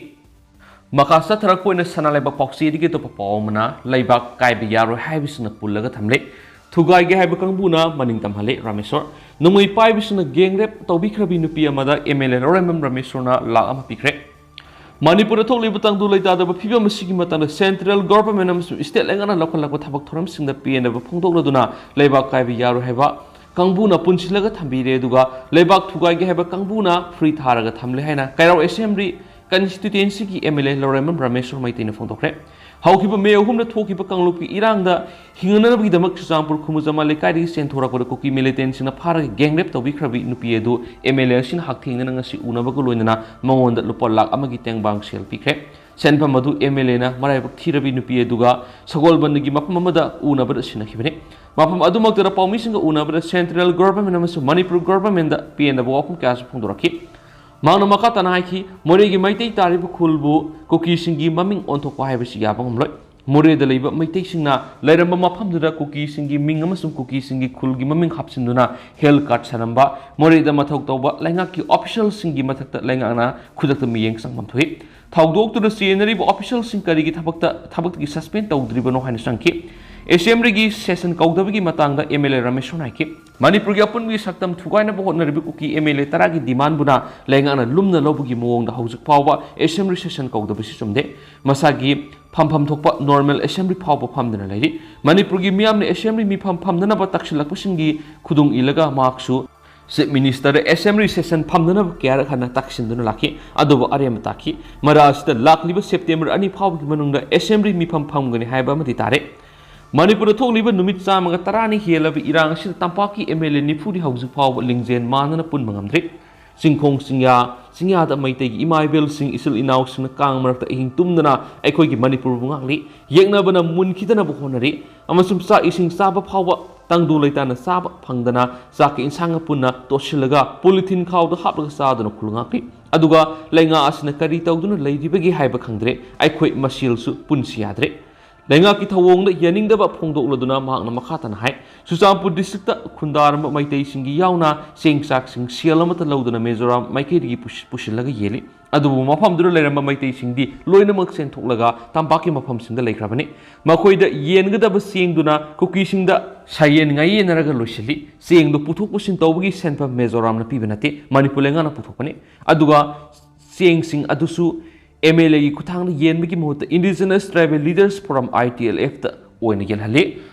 ꯃꯈꯥ ꯆꯠꯊꯔꯛꯄ ꯑꯣꯏꯅ ꯁꯅꯥ ꯂꯩꯕꯥꯛ ꯄꯥꯎꯆꯦꯗꯒꯤ ꯑꯇꯣꯞꯄ ꯄꯥꯎ ꯑꯃꯅ ꯂꯩꯕꯥꯛ ꯀꯥꯏꯕ ꯌꯥꯔꯣꯏ ꯍꯥꯏꯕꯁꯤꯡꯅ ꯄꯨꯜꯂꯒ ꯊꯝꯂꯤ꯫ ꯊꯨꯒꯥꯏꯒꯦ ꯍꯥꯏꯕ ꯀꯥꯡꯕꯨꯅ ꯃꯅꯤꯡ ꯇꯝꯍꯜꯂꯦ꯫ ꯔꯥꯃꯦꯁꯣꯔ꯫ ꯅꯣꯡꯃꯩ ꯄꯥꯏꯕꯁꯤꯡꯅ gang rape ꯇꯧꯕꯤꯈ꯭ꯔꯕꯤ ꯅꯨꯄꯤ ꯑꯃꯗ M L A ꯂꯧꯔꯦꯝꯕꯝ ꯔꯥꯃꯦꯁꯣꯔꯅ ꯂꯥꯈ ꯑꯃ ꯄꯤꯈ꯭ꯔꯦ꯫ ꯃꯅꯤꯄꯨꯔꯗ ꯊꯣꯛꯂꯤꯕ ꯇꯪꯗꯨ ꯂꯩꯇꯥꯗꯕ ꯐꯤꯕꯝ ꯑꯁꯤꯒꯤ ꯃꯇꯥꯡꯗ central government ꯑꯃꯁꯨꯡ state ꯂꯩꯉꯥꯛꯅ ꯂꯧꯈꯠꯂꯛꯄ ꯊꯕꯛ ꯊꯧꯔꯝꯁꯤꯡꯗ ꯄꯦꯟꯗꯕ ꯐꯣꯡꯗꯣꯛꯂꯗꯨꯅ ꯂꯩꯕꯥꯛ ꯀꯥꯏꯕ ꯌꯥꯔꯣꯏ ꯍꯥꯏꯕ ꯀꯥꯡꯕꯨꯅ ꯄꯨꯟꯁꯤꯜꯂꯒ ꯊꯝꯕꯤꯔꯦ꯫ ꯑꯗꯨꯒ ꯂꯩꯕꯥꯛ ꯊꯨꯒꯥꯏꯒꯦ ꯍꯥꯏꯕ ꯀꯥꯡꯕꯨꯅ free ꯊꯥꯔꯒ ꯊꯝꯂꯦ ꯍꯥꯏꯅ ꯀꯩꯔꯥꯎ assembly constituencyꯒꯤ M L A ꯂꯧꯔꯦꯝꯕꯝ ꯔꯥꯃꯦꯁꯣꯔ ꯃꯩꯇꯩꯅ ꯐꯣꯡꯗꯣꯛꯈ꯭ꯔꯦ꯫ ꯍꯧꯈꯤꯕ ꯃꯦ ꯑꯍꯨꯝꯗ ꯊꯣꯛꯈꯤꯕ ꯀꯥꯡꯂꯨꯞꯀꯤ ꯏꯔꯥꯡꯗ ꯍꯤꯡꯅꯅꯕꯒꯤꯗꯃꯛ ꯆꯨꯔꯆꯥꯟꯄꯨꯔ ꯈꯨꯃꯨꯖꯃꯥ ꯂꯩꯀꯥꯏꯗꯒꯤ ꯆꯦꯟꯊꯣꯔꯛꯄꯗ ꯀꯨꯀꯤ militantꯁꯤꯡꯅ ꯐꯥꯔꯒ gang rape ꯇꯧꯕꯤꯈ꯭ꯔꯕꯤ ꯅꯨꯄꯤ ꯑꯗꯨ M L A ꯑꯁꯤꯅ ꯍꯛꯊꯦꯡꯅꯅ ꯉꯁꯤ ꯎꯅꯕꯒ ꯂꯣꯏꯅꯅ ꯃꯉꯣꯟꯗ ꯂꯨꯄꯥ ꯂꯥꯈ ꯑꯃꯒꯤ ꯇꯦꯡꯕꯥꯡ ꯁꯦꯜ ꯄꯤꯈ꯭ꯔꯦ꯫ ꯁꯦꯟꯐꯝ ꯑꯗꯨ M L Aꯅ ꯃꯔꯥꯏꯕꯛ ꯊꯤꯔꯕꯤ ꯅꯨꯄꯤ ꯑꯗꯨꯒ ꯁꯒꯣꯜꯕꯟꯗꯒꯤ ꯃꯐꯝ ꯑꯃꯗ ꯎꯅꯕꯗ ꯁꯤꯟꯅꯈꯤꯕꯅꯤ꯫ ꯃꯐꯝ ꯑꯗꯨꯃꯛꯇꯗ ꯄꯥꯎꯃꯤꯁꯤꯡꯒ ꯎꯅꯕꯗ central government ꯑꯃꯁꯨꯡ ꯃꯅꯤꯄꯨꯔ governmentꯗ ꯄꯦꯟꯗꯕ ꯋꯥꯐꯝ ꯀꯌꯥꯁꯨ ꯐꯣꯡꯗꯣꯔꯛꯈꯤ꯫ ꯃꯍꯥꯛꯅ ꯃꯈꯥ ꯇꯥꯅ ꯍꯥꯏꯈꯤ, ꯃꯣꯔꯦꯒꯤ ꯃꯩꯇꯩ ꯇꯥꯔꯤꯕ ꯈꯨꯜꯕꯨ ꯀꯨꯀꯤꯁꯤꯡꯒꯤ ꯃꯃꯤꯡ ꯑꯣꯟꯊꯣꯛꯄ ꯍꯥꯏꯕꯁꯤ ꯌꯥꯕ ꯉꯝꯂꯣꯏ꯫ ꯃꯣꯔꯦꯗ ꯂꯩꯕ ꯃꯩꯇꯩꯁꯤꯡꯅ ꯂꯩꯔꯝꯕ ꯃꯐꯝꯗꯨꯗ ꯀꯨꯀꯤꯁꯤꯡꯒꯤ ꯃꯤꯡ ꯑꯃꯁꯨꯡ ꯀꯨꯀꯤꯁꯤꯡꯒꯤ ꯈꯨꯜꯒꯤ ꯃꯃꯤꯡ ꯍꯥꯞꯆꯤꯟꯗꯨꯅ health card ꯁꯥꯔꯝꯕ, ꯃꯣꯔꯦꯗ ꯃꯊꯧ ꯇꯧꯕ ꯂꯩꯉꯥꯛꯀꯤ officialꯁꯤꯡꯒꯤ ꯃꯊꯛꯇ ꯂꯩꯉꯥꯛꯅ ꯈꯨꯗꯛꯇ ꯃꯤꯠꯌꯦꯡ ꯆꯪꯐꯝ ꯊꯣꯛꯏ꯫ ꯊꯧꯗꯣꯛꯇꯨꯗ ꯆꯦꯟꯅꯔꯤꯕ officialꯁꯤꯡ ꯀꯔꯤꯒꯤ ꯊꯕꯛꯇ, ꯊꯕꯛꯇꯒꯤ suspend ꯇꯧꯗ꯭ꯔꯤꯕꯅꯣ ꯍꯥꯏꯅ ꯆꯪꯈꯤ꯫ Assemblyꯒꯤ session ꯀꯧꯗꯕꯒꯤ ꯃꯇꯥꯡꯗ M L A ꯔꯥꯃꯦꯁꯣꯔꯅ ꯍꯥꯏꯈꯤ, ꯃꯅꯤꯄꯨꯔꯒꯤ ꯑꯄꯨꯟꯕꯒꯤ ꯁꯛꯇꯝ ꯊꯨꯒꯥꯏꯅꯕ ꯍꯣꯠꯅꯔꯤꯕ ꯀꯨꯀꯤ M L A ꯇꯔꯥꯒꯤ demandꯕꯨꯅ ꯂꯩꯉꯥꯛꯅ ꯂꯨꯝꯅ ꯂꯧꯕꯒꯤ ꯃꯑꯣꯡꯗ ꯍꯧꯖꯤꯛ ꯐꯥꯎꯕ assembly session ꯀꯧꯗꯕꯁꯤ ꯆꯨꯝꯗꯦ꯫ ꯃꯁꯥꯒꯤ ꯐꯝꯐꯝ ꯊꯣꯛꯄ normal assembly ꯐꯥꯎꯕ ꯐꯝꯗꯨꯅ ꯂꯩꯔꯤ꯫ ꯃꯅꯤꯄꯨꯔꯒꯤ ꯃꯤꯌꯥꯝꯅ assembly ꯃꯤꯐꯝ ꯐꯝꯅꯅꯕ ꯇꯛꯁꯤꯜꯂꯛꯄꯁꯤꯡꯒꯤ ꯈꯨꯗꯨꯡ ꯏꯜꯂꯒ ꯃꯍꯥꯛꯁꯨ Chief Minister assembly session ꯐꯝꯅꯅꯕ ꯀꯌꯥꯔꯛ ꯍꯟꯅ ꯇꯛꯁꯤꯟꯗꯨꯅ ꯂꯥꯛꯈꯤ꯫ ꯑꯗꯨꯕꯨ ꯑꯔꯦꯝꯕ ꯇꯥꯈꯤ꯫ ꯃꯔꯛ ꯑꯁꯤꯗ ꯂꯥꯛꯂꯤꯕ September ꯑꯅꯤ ꯐꯥꯎꯕꯒꯤ ꯃꯅꯨꯡꯗ assembly ꯃꯤꯐꯝ ꯐꯝꯒꯅꯤ ꯍꯥꯏꯕ ꯑꯃꯗꯤ ꯇꯥꯔꯦ꯫ ꯃꯅꯤꯄꯨꯔꯗ ꯊꯣꯛꯂꯤꯕ ꯅꯨꯃꯤꯠ ꯆꯥꯝꯃꯒ ꯇꯔꯥꯅꯤ ꯍꯦꯜꯂꯕ ꯏꯔꯥꯡ ꯑꯁꯤꯗ ꯇꯝꯄꯥꯛꯀꯤ M L A ꯅꯤꯐꯨꯗꯤ ꯍꯧꯖꯤꯛ ꯐꯥꯎꯕ ꯂꯤꯡꯖꯦꯜ ꯃꯥꯟꯅꯅ ꯄꯨꯟꯕ ꯉꯝꯗ꯭ꯔꯤ꯫ ꯆꯤꯡꯈꯣꯡ ꯆꯤꯡꯌꯥ, ꯆꯤꯡꯌꯥꯗ ꯃꯩꯇꯩꯒꯤ ꯏꯃꯥ ꯏꯕꯦꯜꯁꯤꯡ, ꯏꯆꯤꯜ ꯏꯅꯥꯎꯁꯤꯡꯅ ꯀꯥꯡ ꯃꯔꯛꯇ ꯑꯍꯤꯡ ꯇꯨꯝꯗꯅ ꯑꯩꯈꯣꯏꯒꯤ ꯃꯅꯤꯄꯨꯔꯕꯨ ꯉꯥꯛꯂꯤ꯫ ꯌꯦꯛꯅꯕꯅ ꯃꯨꯟꯈꯤꯗꯅꯕ ꯍꯣꯠꯅꯔꯤ ꯑꯃꯁꯨꯡ ꯆꯥꯛ ꯏꯁꯤꯡ ꯆꯥꯕ ꯐꯥꯎꯕ ꯇꯪꯗꯨ ꯂꯩꯇꯥꯅ ꯆꯥꯕ ꯐꯪꯗꯅ ꯆꯥꯛꯀ ꯏꯟꯁꯥꯡꯒ ꯄꯨꯟꯅ ꯇꯣꯠꯁꯤꯜꯂꯒ polythene ꯈꯥꯎꯗ ꯍꯥꯞꯂꯒ ꯆꯥꯗꯨꯅ ꯈꯨꯜ ꯉꯥꯛꯂꯤ꯫ ꯑꯗꯨꯒ ꯂꯩꯉꯥꯛ ꯑꯁꯤꯅ ꯀꯔꯤ ꯇꯧꯗꯨꯅ ꯂꯩꯔꯤꯕꯒꯦ ꯍꯥꯏꯕ ꯈꯪꯗ꯭ꯔꯦ꯫ ꯑꯩꯈꯣꯏ ꯃꯁꯦꯜꯁꯨ ꯄꯨꯟꯁꯤ ꯌꯥꯗ꯭ꯔꯦ꯫ ꯂꯩꯉꯥꯛꯀꯤ ꯊꯧꯑꯣꯡꯗ ꯌꯥꯅꯤꯡꯗꯕ ꯐꯣꯡꯗꯣꯛꯂꯗꯨꯅ ꯃꯍꯥꯛꯅ ꯃꯈꯥ ꯇꯥꯅ ꯍꯥꯏ, ꯆꯨꯔꯆꯥꯟꯄꯨꯔ ꯗꯤꯁꯇ꯭ꯔꯤꯛꯇ ꯈꯨꯟꯗꯥꯔꯝꯕ ꯃꯩꯇꯩꯁꯤꯡꯒꯤ ꯌꯥꯎꯅ ꯆꯦꯡ ꯆꯥꯛꯁꯤꯡ ꯁꯦꯜ ꯑꯃꯠꯇ ꯂꯧꯗꯅ ꯃꯤꯖꯣꯔꯥꯝ ꯃꯥꯏꯀꯩꯗꯒꯤ ꯄꯨꯁꯤ-, ꯄꯨꯁꯤꯜꯂꯒ ꯌꯦꯜꯂꯤ꯫ ꯑꯗꯨꯕꯨ ꯃꯐꯝꯗꯨꯗ ꯂꯩꯔꯝꯕ ꯃꯩꯇꯩꯁꯤꯡꯗꯤ ꯂꯣꯏꯅꯃꯛ ꯆꯦꯟꯊꯣꯛꯂꯒ ꯇꯝꯄꯥꯛꯀꯤ ꯃꯐꯝꯁꯤꯡꯗ ꯂꯩꯈ꯭ꯔꯕꯅꯤ꯫ ꯃꯈꯣꯏꯗ ꯌꯦꯟꯒꯗꯕ ꯆꯦꯡꯗꯨꯅ ꯀꯨꯀꯤꯁꯤꯡꯗ ꯁꯥꯌꯦꯟ ꯉꯥꯌꯦꯟꯅꯔꯒ ꯂꯣꯏꯁꯤꯜꯂꯤ꯫ ꯆꯦꯡꯗꯨ ꯄꯨꯊꯣꯛ ꯄꯨꯁꯤꯟ ꯇꯧꯕꯒꯤ ꯁꯦꯟꯐꯝ ꯃꯤꯖꯣꯔꯥꯝꯅ ꯄꯤꯕ ꯅꯠꯇꯦ, ꯃꯅꯤꯄꯨꯔ ꯂꯩꯉꯥꯛꯅ ꯄꯨꯊꯣꯛꯄꯅꯤ꯫ ꯑꯗꯨꯒ ꯆꯦꯡꯁꯤꯡ ꯑꯗꯨꯁꯨ ꯑꯦꯝ ꯑꯦꯜ ꯑꯦꯒꯤ ꯈꯨꯠꯊꯥꯡꯗ ꯌꯦꯟꯕꯒꯤ ꯃꯍꯨꯠꯇ Indigenous Tribal Leaders Forum, I T L F ꯇ ꯑꯣꯏꯅ ꯌꯦꯜꯍꯜꯂꯤ꯫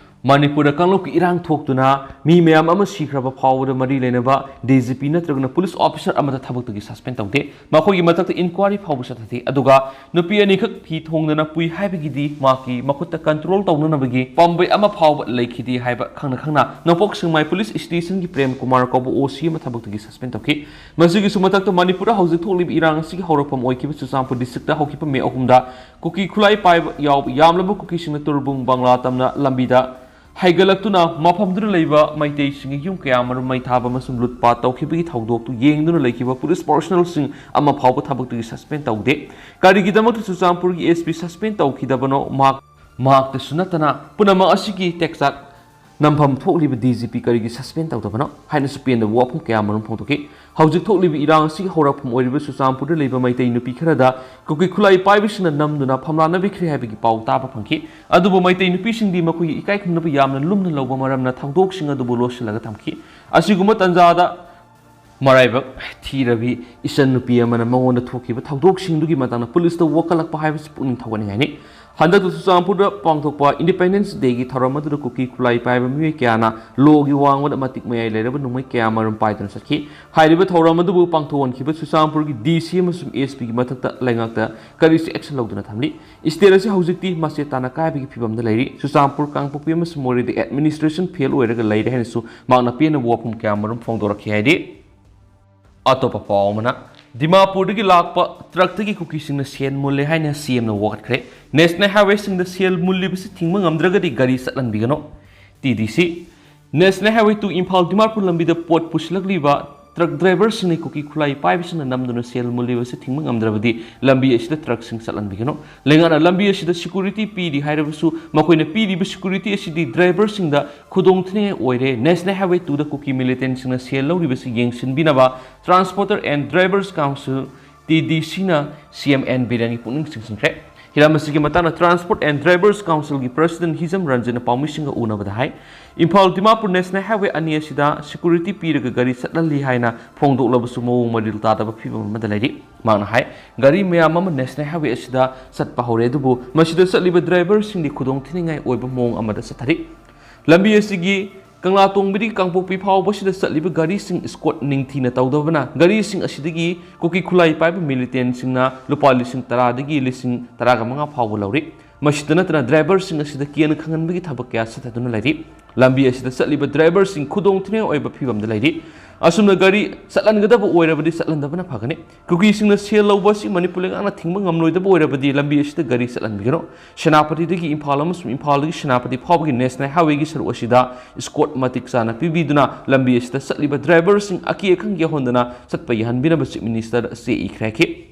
ꯃꯅꯤꯄꯨꯔꯗ ꯀꯥꯡꯂꯨꯞꯀꯤ ꯏꯔꯥꯡ ꯊꯣꯛꯇꯨꯅ ꯃꯤ ꯃꯌꯥꯝ ꯑꯃ ꯁꯤꯈ꯭ꯔꯕ ꯐꯥꯎꯕꯗ ꯃꯔꯤ ꯂꯩꯅꯕ D G P ꯅꯠꯇ꯭ꯔꯒꯅ ꯄꯨꯂꯤꯁ ꯑꯣꯐꯤꯁꯔ ꯑꯃꯠꯇ ꯊꯕꯛꯇꯒꯤ suspend ꯇꯧꯗꯦ꯫ ꯃꯈꯣꯏꯒꯤ ꯃꯊꯛꯇ inquiry ꯐꯥꯎꯕ ꯆꯠꯊꯗꯦ꯫ ꯑꯗꯨꯒ ꯅꯨꯄꯤ ꯑꯅꯤꯈꯛ ꯐꯤ ꯊꯣꯡꯗꯅ ꯄꯨꯏ ꯍꯥꯏꯕꯒꯤꯗꯤ ꯃꯍꯥꯛꯀꯤ ꯃꯈꯨꯠꯇ control ꯇꯧꯅꯅꯕꯒꯤ ꯄꯥꯝꯕꯩ ꯑꯃ ꯐꯥꯎꯕ ꯂꯩꯈꯤꯗꯦ ꯍꯥꯏꯕ ꯈꯪꯅ ꯈꯪꯅ ꯅꯣꯡꯄꯣꯛ ꯁꯦꯛꯃꯥꯏ ꯄꯨꯂꯤꯁ ꯁ꯭ꯇꯦꯁꯟꯒꯤ ꯄ꯭ꯔꯦꯝ ꯀꯨꯃꯥꯔ ꯀꯧꯕ ꯑꯣ ꯁꯤ ꯑꯃ ꯊꯕꯛꯇꯒꯤ suspend ꯇꯧꯈꯤ꯫ ꯃꯁꯤꯒꯤꯁꯨ ꯃꯊꯛꯇ ꯃꯅꯤꯄꯨꯔꯗ ꯍꯧꯖꯤꯛ ꯊꯣꯛꯂꯤꯕ ꯏꯔꯥꯡ ꯑꯁꯤꯒꯤ ꯍꯧꯔꯛꯐꯝ ꯑꯣꯏꯈꯤꯕ ꯆꯨꯔꯆꯥꯟꯄꯨꯔ ꯗꯤꯁꯇ꯭ꯔꯤꯛꯇ ꯍꯧꯈꯤꯕ ꯃꯦ ꯑꯍꯨꯝꯗ ꯀꯨꯀꯤ ꯈꯨꯠꯂꯥꯏ ꯄꯥꯏꯕ ꯌꯥꯎꯕ ꯌꯥꯝꯂꯕ ꯀꯨꯀꯤꯁꯤꯡꯅ ꯇꯨꯔꯕꯨꯡ ꯕꯪꯂꯥ ꯇꯝꯅ ꯂꯝꯕꯤꯗ ꯍꯥꯏꯒꯠꯂꯛꯇꯨꯅ ꯃꯐꯝꯗꯨꯗ ꯂꯩꯕ ꯃꯩꯇꯩꯁꯤꯡꯒꯤ ꯌꯨꯝ ꯀꯌꯥ ꯃꯔꯨꯝ ꯃꯩ ꯊꯥꯕ ꯑꯃꯁꯨꯡ ꯂꯨꯠꯄꯥꯠ ꯇꯧꯈꯤꯕꯒꯤ ꯊꯧꯗꯣꯛꯇꯨ ꯌꯦꯡꯗꯨꯅ ꯂꯩꯈꯤꯕ ꯄꯨꯂꯤꯁ ꯄꯥꯔꯁꯣꯅꯦꯜꯁꯤꯡ ꯑꯃ ꯐꯥꯎꯕ ꯊꯕꯛꯇꯒꯤ suspend ꯇꯧꯗꯦ꯫ ꯀꯔꯤꯒꯤꯗꯃꯛꯇ ꯆꯨꯔꯆꯥꯟꯄꯨꯔꯒꯤ S P suspend ꯇꯧꯈꯤꯗꯕꯅꯣ? ꯃꯍꯥꯛ, ꯃꯍꯥꯛꯇꯁꯨ ꯅꯠꯇꯅ ꯄꯨꯝꯅꯃꯛ ꯑꯁꯤꯒꯤ ꯇꯦꯛꯆꯥꯛ ꯅꯝꯐꯝ ꯊꯣꯛꯂꯤꯕ D G P ꯀꯔꯤꯒꯤ suspend ꯇꯧꯗꯕꯅꯣ ꯍꯥꯏꯅꯁꯨ ꯄꯦꯟꯗꯕ ꯋꯥꯐꯝ ꯀꯌꯥ ꯃꯔꯨꯝ ꯐꯣꯡꯗꯣꯛꯈꯤ꯫ ꯍꯧꯖꯤꯛ ꯊꯣꯛꯂꯤꯕ ꯏꯔꯥꯡ ꯑꯁꯤꯒꯤ ꯍꯧꯔꯛꯐꯝ ꯑꯣꯏꯔꯤꯕ ꯆꯨꯔꯆꯥꯟꯄꯨꯔꯗ ꯂꯩꯕ ꯃꯩꯇꯩ ꯅꯨꯄꯤ ꯈꯔꯗ ꯀꯨꯀꯤ ꯈꯨꯠꯂꯥꯏ ꯄꯥꯏꯕꯁꯤꯡꯅ ꯅꯝꯗꯨꯅ ꯐꯝꯂꯥꯟꯅꯕꯤꯈ꯭ꯔꯦ ꯍꯥꯏꯕꯒꯤ ꯄꯥꯎ ꯇꯥꯕ ꯐꯪꯈꯤ꯫ ꯑꯗꯨꯕꯨ ꯃꯩꯇꯩ ꯅꯨꯄꯤꯁꯤꯡꯗꯤ ꯃꯈꯣꯏꯒꯤ ꯏꯀꯥꯏ ꯈꯨꯝꯅꯕ ꯌꯥꯝꯅ ꯂꯨꯝꯅ ꯂꯧꯕ ꯃꯔꯝꯅ ꯊꯧꯗꯣꯛꯁꯤꯡ ꯑꯗꯨꯕꯨ ꯂꯣꯠꯁꯤꯜꯂꯒ ꯊꯝꯈꯤ꯫ ꯑꯁꯤꯒꯨꯝꯕ ꯇꯥꯟꯖꯥꯗ ꯃꯔꯥꯏꯕꯛ ꯊꯤꯔꯕꯤ ꯏꯆꯟ ꯅꯨꯄꯤ ꯑꯃꯅ ꯃꯉꯣꯟꯗ ꯊꯣꯛꯈꯤꯕ ꯊꯧꯗꯣꯛꯁꯤꯡꯗꯨꯒꯤ ꯃꯇꯥꯡꯗ ꯄꯨꯂꯤꯁꯇ ꯋꯥꯀꯠꯂꯛꯄ ꯍꯥꯏꯕꯁꯤ ꯄꯨꯛꯅꯤꯡ ꯊꯧꯒꯠꯅꯤꯡꯉꯥꯏꯅꯤ꯫ ꯍꯟꯗꯛꯇ ꯆꯨꯔꯆꯥꯟꯄꯨꯔꯗ ꯄꯥꯡꯊꯣꯛꯄ Independence Day ꯒꯤ ꯊꯧꯔꯝ ꯑꯗꯨꯗ ꯀꯨꯀꯤ ꯈꯨꯠꯂꯥꯏ ꯄꯥꯏꯕ ꯃꯤꯑꯣꯏ ꯀꯌꯥꯅ ꯂꯣꯒꯤ ꯋꯥꯡꯃꯗ ꯃꯇꯤꯛ ꯃꯌꯥꯏ ꯂꯩꯔꯕ ꯅꯣꯡꯃꯩ ꯀꯌꯥ ꯃꯔꯨꯝ ꯄꯥꯏꯗꯨꯅ ꯆꯠꯈꯤ꯫ ꯍꯥꯏꯔꯤꯕ ꯊꯧꯔꯝ ꯑꯗꯨꯕꯨ ꯄꯥꯡꯊꯣꯛꯍꯟꯈꯤꯕ ꯆꯨꯔꯆꯥꯟꯄꯨꯔꯒꯤ D C ꯑꯃꯁꯨꯡ S P ꯒꯤ ꯃꯊꯛꯇ ꯂꯩꯉꯥꯛꯇ ꯀꯔꯤꯁꯨ action ꯂꯧꯗꯨꯅ ꯊꯝꯂꯤ꯫ State ꯑꯁꯤ ꯍꯧꯖꯤꯛꯇꯤ ꯃꯆꯦꯠ ꯇꯥꯅ ꯀꯥꯏꯕꯒꯤ ꯐꯤꯕꯝꯗ ꯂꯩꯔꯤ꯫ ꯆꯨꯔꯆꯥꯟꯄꯨꯔ, ꯀꯥꯡꯄꯣꯛꯄꯤ ꯑꯃꯁꯨꯡ ꯃꯣꯔꯦꯗ administration fail ꯑꯣꯏꯔꯒ ꯂꯩꯔꯦ ꯍꯥꯏꯅꯁꯨ ꯃꯍꯥꯛꯅ ꯄꯦꯟꯅꯕ ꯋꯥꯐꯝ ꯀꯌꯥ ꯃꯔꯨꯝ ꯐꯣꯡꯗꯣꯔꯛꯈꯤ ꯍꯥꯏꯔꯤ꯫ ꯑꯇꯣꯞꯄ ꯄꯥꯎ ꯑꯃꯅ, ꯗꯤꯃꯥꯄꯨꯔꯗꯒꯤ ꯂꯥꯛꯄ ꯇ꯭ꯔꯛꯇꯒꯤ ꯀꯨꯀꯤꯁꯤꯡꯅ ꯁꯦꯟ ꯃꯨꯜꯂꯦ ꯍꯥꯏꯅ C M ꯅ ꯋꯥꯀꯠꯈ꯭ꯔꯦ꯫ National Highway ꯁꯤꯡꯗ ꯁꯦꯜ ꯃꯨꯜꯂꯤꯕꯁꯤ ꯊꯤꯡꯕ ꯉꯝꯗ꯭ꯔꯒꯗꯤ ꯒꯥꯔꯤ ꯆꯠꯍꯟꯕꯤꯒꯅꯨ꯫ T D C, National Highway two Imphal Dimapur ꯂꯝꯕꯤꯗ ꯄꯣꯠ ꯄꯨꯁꯤꯜꯂꯛꯂꯤꯕ ꯇ꯭ꯔꯛ ꯗ꯭ꯔꯥꯏꯚꯔꯁꯤꯡꯅ ꯀꯨꯀꯤ ꯈꯨꯠꯂꯥꯏ ꯄꯥꯏꯕꯁꯤꯡꯅ ꯅꯝꯗꯨꯅ ꯁꯦꯜ ꯃꯨꯜꯂꯤꯕꯁꯤ ꯊꯤꯡꯕ ꯉꯝꯗ꯭ꯔꯕꯗꯤ ꯂꯝꯕꯤ ꯑꯁꯤꯗ ꯇ꯭ꯔꯛꯁꯤꯡ ꯆꯠꯍꯟꯕꯤꯒꯅꯨ꯫ ꯂꯩꯉꯥꯛꯅ ꯂꯝꯕꯤ ꯑꯁꯤꯗ ꯁꯦꯀ꯭ꯌꯨꯔꯤꯇꯤ ꯄꯤꯔꯤ ꯍꯥꯏꯔꯕꯁꯨ ꯃꯈꯣꯏꯅ ꯄꯤꯔꯤꯕ ꯁꯦꯀ꯭ꯌꯨꯔꯤꯇꯤ ꯑꯁꯤꯗꯤ ꯗ꯭ꯔꯥꯏꯚꯔꯁꯤꯡꯗ ꯈꯨꯗꯣꯡꯊꯤꯅꯤꯡꯉꯥꯏ ꯑꯣꯏꯔꯦ꯫ National Highway two the Kuki ꯃꯤꯂꯤꯇꯦꯟꯁꯤꯡꯅ cell ꯂꯧꯔꯤꯕꯁꯤ ꯌꯦꯡꯁꯤꯟꯕꯤꯅꯕ Transporter and Drivers Council, T D C ꯅ C M N ꯕꯤꯔꯦꯟꯒꯤ ꯄꯨꯛꯅꯤꯡ ꯆꯤꯡꯁꯤꯟꯈ꯭ꯔꯦ꯫ ꯍꯤꯔꯝ ꯑꯁꯤꯒꯤ ꯃꯇꯥꯡꯗ Transport and Drivers Council ꯒꯤ President ꯍꯤꯖꯝ ꯔꯟꯖꯟꯅ ꯄꯥꯎꯃꯤꯁꯤꯡꯒ ꯎꯅꯕꯗ ꯍꯥꯏ, ꯏꯝꯐꯥꯜ ꯗꯤꯃꯥꯄꯨꯔ National Highway ꯑꯅꯤ ꯑꯁꯤꯗ ꯁꯦꯀ꯭ꯌꯨꯔꯤꯇꯤ ꯄꯤꯔꯒ ꯒꯥꯔꯤ ꯆꯠꯍꯜꯂꯤ ꯍꯥꯏꯅ ꯐꯣꯡꯗꯣꯛꯂꯕꯁꯨ ꯃꯑꯣꯡ ꯃꯔꯤꯜ ꯇꯥꯗꯕ ꯐꯤꯕꯝ ꯑꯃꯗ ꯂꯩꯔꯤ꯫ ꯃꯍꯥꯛꯅ ꯍꯥꯏ, ꯒꯥꯔꯤ ꯃꯌꯥꯝ ꯑꯃ National Highway ꯑꯁꯤꯗ ꯆꯠꯄ ꯍꯧꯔꯦ, ꯑꯗꯨꯕꯨ ꯃꯁꯤꯗ ꯆꯠꯂꯤꯕ ꯗ꯭ꯔꯥꯏꯚꯔꯁꯤꯡꯗꯤ ꯈꯨꯗꯣꯡꯊꯤꯅꯤꯡꯉꯥꯏ ꯑꯣꯏꯕ ꯃꯑꯣꯡ ꯑꯃꯗ ꯆꯠꯊꯔꯤ꯫ ꯂꯝꯕꯤ ꯑꯁꯤꯒꯤ ꯀꯪꯂꯥ ꯇꯣꯡꯕꯗꯒꯤ ꯀꯥꯡꯄꯣꯛꯄꯤ ꯐꯥꯎꯕꯁꯤꯗ ꯆꯠꯂꯤꯕ ꯒꯥꯔꯤꯁꯤꯡ escort ꯅꯤꯡꯊꯤꯅ ꯇꯧꯗꯕꯅ ꯒꯥꯔꯤꯁꯤꯡ ꯑꯁꯤꯗꯒꯤ ꯀꯨꯀꯤ ꯈꯨꯠꯂꯥꯏ ꯄꯥꯏꯕ ꯃꯤꯂꯤꯇꯦꯟꯁꯤꯡꯅ ꯂꯨꯄꯥ ꯂꯤꯁꯤꯡ ꯇꯔꯥꯗꯒꯤ ꯂꯤꯁꯤꯡ ꯇꯔꯥꯒ ꯃꯉꯥ ꯐꯥꯎꯕ ꯂꯧꯔꯤ꯫ ꯃꯁꯤꯗ ꯅꯠꯇꯅ ꯗ꯭ꯔꯥꯏꯚꯔꯁꯤꯡ ꯑꯁꯤꯗ ꯀꯤꯍꯟ ꯈꯪꯍꯟꯕꯒꯤ ꯊꯕꯛ ꯀꯌꯥ ꯆꯠꯊꯗꯨꯅ ꯂꯩꯔꯤ꯫ ꯂꯝꯕꯤ ꯑꯁꯤꯗ ꯆꯠꯂꯤꯕ ꯗ꯭ꯔꯥꯏꯚꯔꯁꯤꯡ ꯈꯨꯗꯣꯡꯊꯤꯅꯤꯡꯉꯥꯏ ꯑꯣꯏꯕ ꯐꯤꯕꯝꯗ ꯂꯩꯔꯤ꯫ ꯑꯁꯨꯝꯅ ꯒꯥꯔꯤ ꯆꯠꯍꯟꯒꯗꯕ ꯑꯣꯏꯔꯕꯗꯤ ꯆꯠꯍꯟꯗꯕꯅ ꯐꯒꯅꯤ꯫ ꯀꯨꯀꯤꯁꯤꯡꯅ ꯁꯦꯜ ꯂꯧꯕ ꯑꯁꯤ ꯃꯅꯤꯄꯨꯔ ꯂꯩꯉꯥꯛꯅ ꯊꯤꯡꯕ ꯉꯝꯂꯣꯏꯗꯕ ꯑꯣꯏꯔꯕꯗꯤ ꯂꯝꯕꯤ ꯑꯁꯤꯗ ꯒꯥꯔꯤ ꯆꯠꯍꯟꯕꯤꯒꯅꯨ꯫ ꯁꯦꯅꯥꯄꯇꯤꯗꯒꯤ ꯏꯝꯐꯥꯜ ꯑꯃꯁꯨꯡ ꯏꯝꯐꯥꯜꯗꯒꯤ ꯁꯦꯅꯥꯄꯇꯤ ꯐꯥꯎꯕꯒꯤ National Highway ꯒꯤ ꯁꯔꯨꯛ ꯑꯁꯤꯗ escort ꯃꯇꯤꯛ ꯆꯥꯅ ꯄꯤꯕꯤꯗꯨꯅ ꯂꯝꯕꯤ ꯑꯁꯤꯗ ꯆꯠꯂꯤꯕ ꯗ꯭ꯔꯥꯏꯚꯔꯁꯤꯡ ꯑꯀꯤ ꯑꯈꯪ ꯌꯥꯎꯍꯟꯗꯅ ꯆꯠꯄ ꯌꯥꯍꯟꯕꯤꯅꯕ Chief Minister ꯗ ꯆꯦ ꯏꯈ꯭ꯔꯦ꯫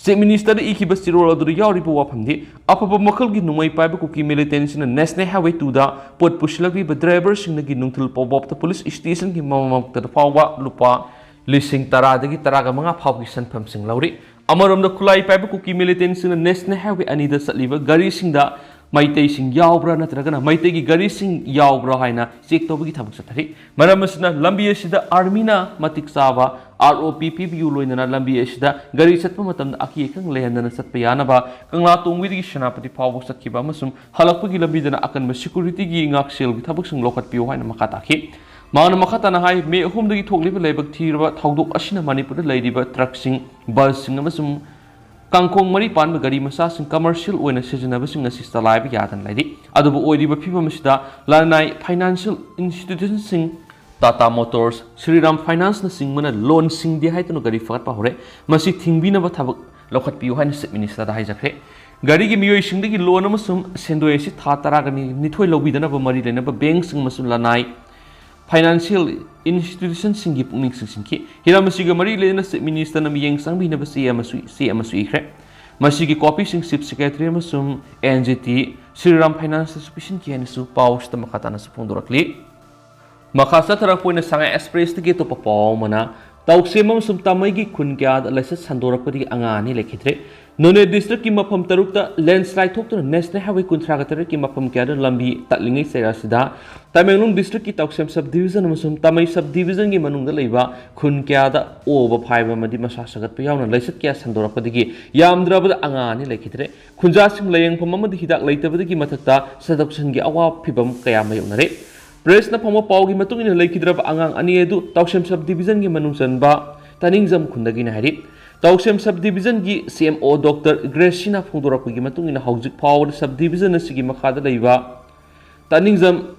Chief Minister ꯗ ꯏꯈꯤꯕ ꯆꯦꯔꯣꯜ ꯑꯗꯨꯗ ꯌꯥꯎꯔꯤꯕ ꯋꯥꯐꯝꯗꯤ, ꯑꯐꯕ ꯃꯈꯜꯒꯤ ꯅꯣꯡꯃꯩ ꯄꯥꯏꯕ ꯀꯨꯀꯤ ꯃꯤꯂꯤꯇꯦꯟꯁꯤꯡꯅ National Highway two ꯗ ꯄꯣꯠ ꯄꯨꯁꯤꯜꯂꯛꯂꯤꯕ ꯗ꯭ꯔꯥꯏꯚꯔꯁꯤꯡꯗꯒꯤ ꯅꯨꯡꯊꯤꯜ ꯄꯣꯕꯣꯞꯇ ꯄꯨꯂꯤꯁ ꯁ꯭ꯇꯦꯁꯟꯒꯤ ꯃꯃꯥꯡꯃꯛꯇꯗ ꯐꯥꯎꯕ ꯂꯨꯄꯥ ꯂꯤꯁꯤꯡ ꯇꯔꯥꯗꯒꯤ ꯇꯔꯥꯒ ꯃꯉꯥ ꯐꯥꯎꯕꯒꯤ ꯁꯦꯟꯐꯝꯁꯤꯡ ꯂꯧꯔꯤ꯫ ꯑꯃꯔꯣꯝꯗ ꯈꯨꯠꯂꯥꯏ ꯄꯥꯏꯕ ꯀꯨꯀꯤ ꯃꯤꯂꯤꯇꯦꯟꯁꯤꯡꯅ National Highway ꯑꯅꯤꯗ ꯆꯠꯂꯤꯕ ꯒꯥꯔꯤꯁꯤꯡꯗ ꯃꯩꯇꯩꯁꯤꯡ ꯌꯥꯎꯕ꯭ꯔꯥ ꯅꯠꯇ꯭ꯔꯒꯅ ꯃꯩꯇꯩꯒꯤ ꯒꯥꯔꯤꯁꯤꯡ ꯌꯥꯎꯕ꯭ꯔꯥ ꯍꯥꯏꯅ ꯆꯦꯛ ꯇꯧꯕꯒꯤ ꯊꯕꯛ ꯆꯠꯊꯔꯤ꯫ ꯃꯔꯝ ꯑꯁꯤꯅ ꯂꯝꯕꯤ ꯑꯁꯤꯗ ꯑꯥꯔꯃꯤꯅ ꯃꯇꯤꯛ ꯆꯥꯕ R O P ꯄꯤꯕꯤꯌꯨ, ꯂꯣꯏꯅꯅ ꯂꯝꯕꯤ ꯑꯁꯤꯗ ꯒꯥꯔꯤ ꯆꯠꯄ ꯃꯇꯝꯗ ꯑꯀꯤ ꯑꯈꯪ ꯂꯩꯍꯟꯗꯅ ꯆꯠꯄ ꯌꯥꯅꯕ ꯀꯪꯂꯥ ꯇꯣꯡꯕꯤꯗꯒꯤ ꯁꯦꯅꯥꯄꯇꯤ ꯐꯥꯎꯕ ꯆꯠꯈꯤꯕ ꯑꯃꯁꯨꯡ ꯍꯜꯂꯛꯄꯒꯤ ꯂꯝꯕꯤꯗꯅ ꯑꯀꯟꯕ ꯁꯦꯀ꯭ꯌꯨꯔꯤꯇꯤꯒꯤ ꯉꯥꯛꯁꯦꯜꯒꯤ ꯊꯕꯛꯁꯤꯡ ꯂꯧꯈꯠꯄꯤꯌꯨ ꯍꯥꯏꯅ ꯃꯈꯥ ꯇꯥꯈꯤ꯫ ꯃꯍꯥꯛꯅ ꯃꯈꯥ ꯇꯥꯅ ꯍꯥꯏ, ꯃꯦ ꯑꯍꯨꯝꯗꯒꯤ ꯊꯣꯛꯂꯤꯕ ꯂꯥꯏꯕꯛ ꯊꯤꯔꯕ ꯊꯧꯗꯣꯛ ꯑꯁꯤꯅ ꯃꯅꯤꯄꯨꯔꯗ ꯂꯩꯔꯤꯕ ꯇ꯭ꯔꯛꯁꯤꯡ, ꯕꯁꯁꯤꯡ ꯑꯃꯁꯨꯡ ꯀꯥꯡꯈꯣꯡ ꯃꯔꯤ ꯄꯥꯟꯕ ꯒꯥꯔꯤ ꯃꯆꯥꯁꯤꯡ commercial ꯑꯣꯏꯅ ꯁꯤꯖꯤꯟꯅꯕꯁꯤꯡ ꯑꯁꯤ ꯆꯂꯥꯏꯕ ꯌꯥꯗꯅ ꯂꯩꯔꯤ꯫ ꯑꯗꯨꯕꯨ ꯑꯣꯏꯔꯤꯕ ꯐꯤꯕꯝ ꯑꯁꯤꯗ ꯂꯅꯥꯏ financial institution ꯁꯤꯡ, Tata Motors, Shriram Finance ꯅꯆꯤꯡꯕꯅ ꯂꯣꯟ ꯁꯤꯡꯗꯦ ꯍꯥꯏꯗꯨꯅ ꯒꯥꯔꯤ ꯐꯒꯠꯄ ꯍꯧꯔꯦ꯫ ꯃꯁꯤ ꯊꯤꯡꯕꯤꯅꯕ ꯊꯕꯛ ꯂꯧꯈꯠꯄꯤꯌꯨ ꯍꯥꯏꯅ Chief Minister ꯗ ꯍꯥꯏꯖꯈ꯭ꯔꯦ꯫ ꯒꯥꯔꯤꯒꯤ ꯃꯤꯑꯣꯏꯁꯤꯡꯗꯒꯤ ꯂꯣꯟ ꯑꯃꯁꯨꯡ ꯁꯦꯟꯗꯣꯏ ꯑꯁꯤ ꯊꯥ ꯇꯔꯥꯒ ꯅꯤꯊꯣꯏ ꯂꯧꯕꯤꯗꯅꯕ ꯃꯔꯤ ꯂꯩꯅꯕ ꯕꯦꯡꯁꯤꯡ ꯑꯃꯁꯨꯡ ꯂꯅꯥꯏ ꯐꯥꯏꯅꯥꯟꯁꯤꯌꯦꯜ ꯏꯟꯁꯇꯤꯇ꯭ꯌꯨꯁꯟꯁꯤꯡꯒꯤ ꯄꯨꯛꯅꯤꯡ ꯆꯤꯡꯁꯤꯟꯈꯤ꯫ ꯍꯤꯔꯝ ꯑꯁꯤꯒ ꯃꯔꯤ ꯂꯩꯅꯅ Chief Ministerꯅ ꯃꯤꯠꯌꯦꯡ ꯆꯪꯕꯤꯅꯕ ꯆꯦ ꯑꯃꯁꯨ, ꯆꯦ ꯑꯃꯁꯨ ꯏꯈ꯭ꯔꯦ꯫ ꯃꯁꯤꯒꯤ ꯀꯣꯄꯤꯁꯤꯡ Chief Secretary ꯑꯃꯁꯨꯡ N G T Shriram Financeꯇꯁꯨ ꯄꯤꯁꯤꯟꯈꯤ ꯍꯥꯏꯅꯁꯨ ꯄꯥꯎ ꯑꯁꯤꯗ ꯃꯈꯥ ꯇꯥꯅꯁꯨ ꯐꯣꯡꯗꯣꯔꯛꯂꯤ꯫ ꯃꯈꯥ ꯆꯠꯊꯔꯛꯄ ꯑꯣꯏꯅ ꯁꯉꯥꯏ ꯑꯦꯛꯁꯄ꯭ꯔꯦꯁꯇꯒꯤ ꯑꯇꯣꯞꯄ ꯄꯥꯎ ꯑꯃꯅ, ꯇꯧꯁꯦꯝ ꯑꯃꯁꯨꯡ ꯇꯥꯃꯩꯒꯤ ꯈꯨꯟ ꯀꯌꯥꯗ ꯂꯥꯏꯆꯠ ꯁꯟꯗꯣꯔꯛꯄꯗꯒꯤ ꯑꯉꯥꯡ ꯑꯅꯤ ꯂꯩꯈꯤꯗ꯭ꯔꯦ꯫ ꯅꯣꯅꯦ ꯗꯤꯁꯇ꯭ꯔꯤꯛꯀꯤ ꯃꯐꯝ ꯇꯔꯨꯛꯇ ꯂꯦꯟꯁꯂꯥꯏꯠ ꯊꯣꯛꯇꯨꯅ ꯅꯦꯁꯅꯦꯜ ꯍꯥꯏꯋꯦ ꯀꯨꯟꯊ꯭ꯔꯥꯒ ꯇꯔꯦꯠꯀꯤ ꯃꯐꯝ ꯀꯌꯥꯗ ꯂꯝꯕꯤ ꯇꯠꯂꯤꯉꯩ ꯆꯩꯔꯥꯛ ꯑꯁꯤꯗ ꯇꯃꯦꯡꯂꯣꯡ ꯗꯤꯁꯇ꯭ꯔꯤꯛꯀꯤ ꯇꯧꯁꯦꯝ ꯁꯕ ꯗꯤꯕꯤꯖꯟ ꯑꯃꯁꯨꯡ ꯇꯥꯃꯩ ꯁꯕ ꯗꯤꯕꯤꯖꯟꯒꯤ ꯃꯅꯨꯡꯗ ꯂꯩꯕ ꯈꯨꯟ ꯀꯌꯥꯗ ꯑꯣꯕ ꯐꯥꯏꯕ ꯑꯃꯗꯤ ꯃꯁꯥ ꯁꯥꯒꯠꯄ ꯌꯥꯎꯅ ꯂꯥꯏꯆꯠ ꯀꯌꯥ ꯁꯟꯗꯣꯔꯛꯄꯗꯒꯤ ꯌꯥꯝꯗ꯭ꯔꯕꯗ ꯑꯉꯥꯡ ꯑꯅꯤ ꯂꯩꯈꯤꯗ꯭ꯔꯦ꯫ ꯈꯨꯟꯖꯥꯁꯤꯡ ꯂꯥꯌꯦꯡꯐꯝ ꯑꯃꯗꯤ ꯍꯤꯗꯥꯛ ꯂꯩꯇꯕꯗꯒꯤ ꯃꯊꯛꯇ ꯁꯦꯟꯗꯣꯛ ꯁꯦꯟꯒꯤ ꯑꯋꯥꯕ ꯐꯤꯚꯝ ꯀꯌꯥ ꯃꯥꯌꯣꯛꯅꯔꯦ꯫ ꯄ꯭ꯔꯦꯁꯅ ꯐꯪꯕ ꯄꯥꯎꯒꯤ ꯃꯇꯨꯡ ꯏꯟꯅ, ꯂꯩꯈꯤꯗ꯭ꯔꯕ ꯑꯉꯥꯡ ꯑꯅꯤ ꯑꯗꯨ ꯇꯧꯁꯦꯝ ꯁꯕ ꯗꯤꯕꯤꯖꯟꯒꯤ ꯃꯅꯨꯡ ꯆꯟꯕ ꯇꯥꯅꯤꯡꯖꯝ ꯈꯨꯟꯗꯒꯤꯅꯤ ꯍꯥꯏꯔꯤ꯫ ꯇꯧꯁꯦꯝ ꯁꯕ ꯗꯤꯕꯤꯖꯟꯒꯤ C M O ꯗꯣꯛꯇꯔ ꯒ꯭ꯔꯦꯁꯤꯅ ꯐꯣꯡꯗꯣꯔꯛꯄꯒꯤ ꯃꯇꯨꯡ ꯏꯟꯅ, ꯍꯧꯖꯤꯛ ꯐꯥꯎꯕꯗ ꯁꯕ ꯗꯤꯕꯤꯖꯟ ꯑꯁꯤꯒꯤ ꯃꯈꯥꯗ ꯂꯩꯕ ꯇꯥꯅꯤꯡꯖꯝ,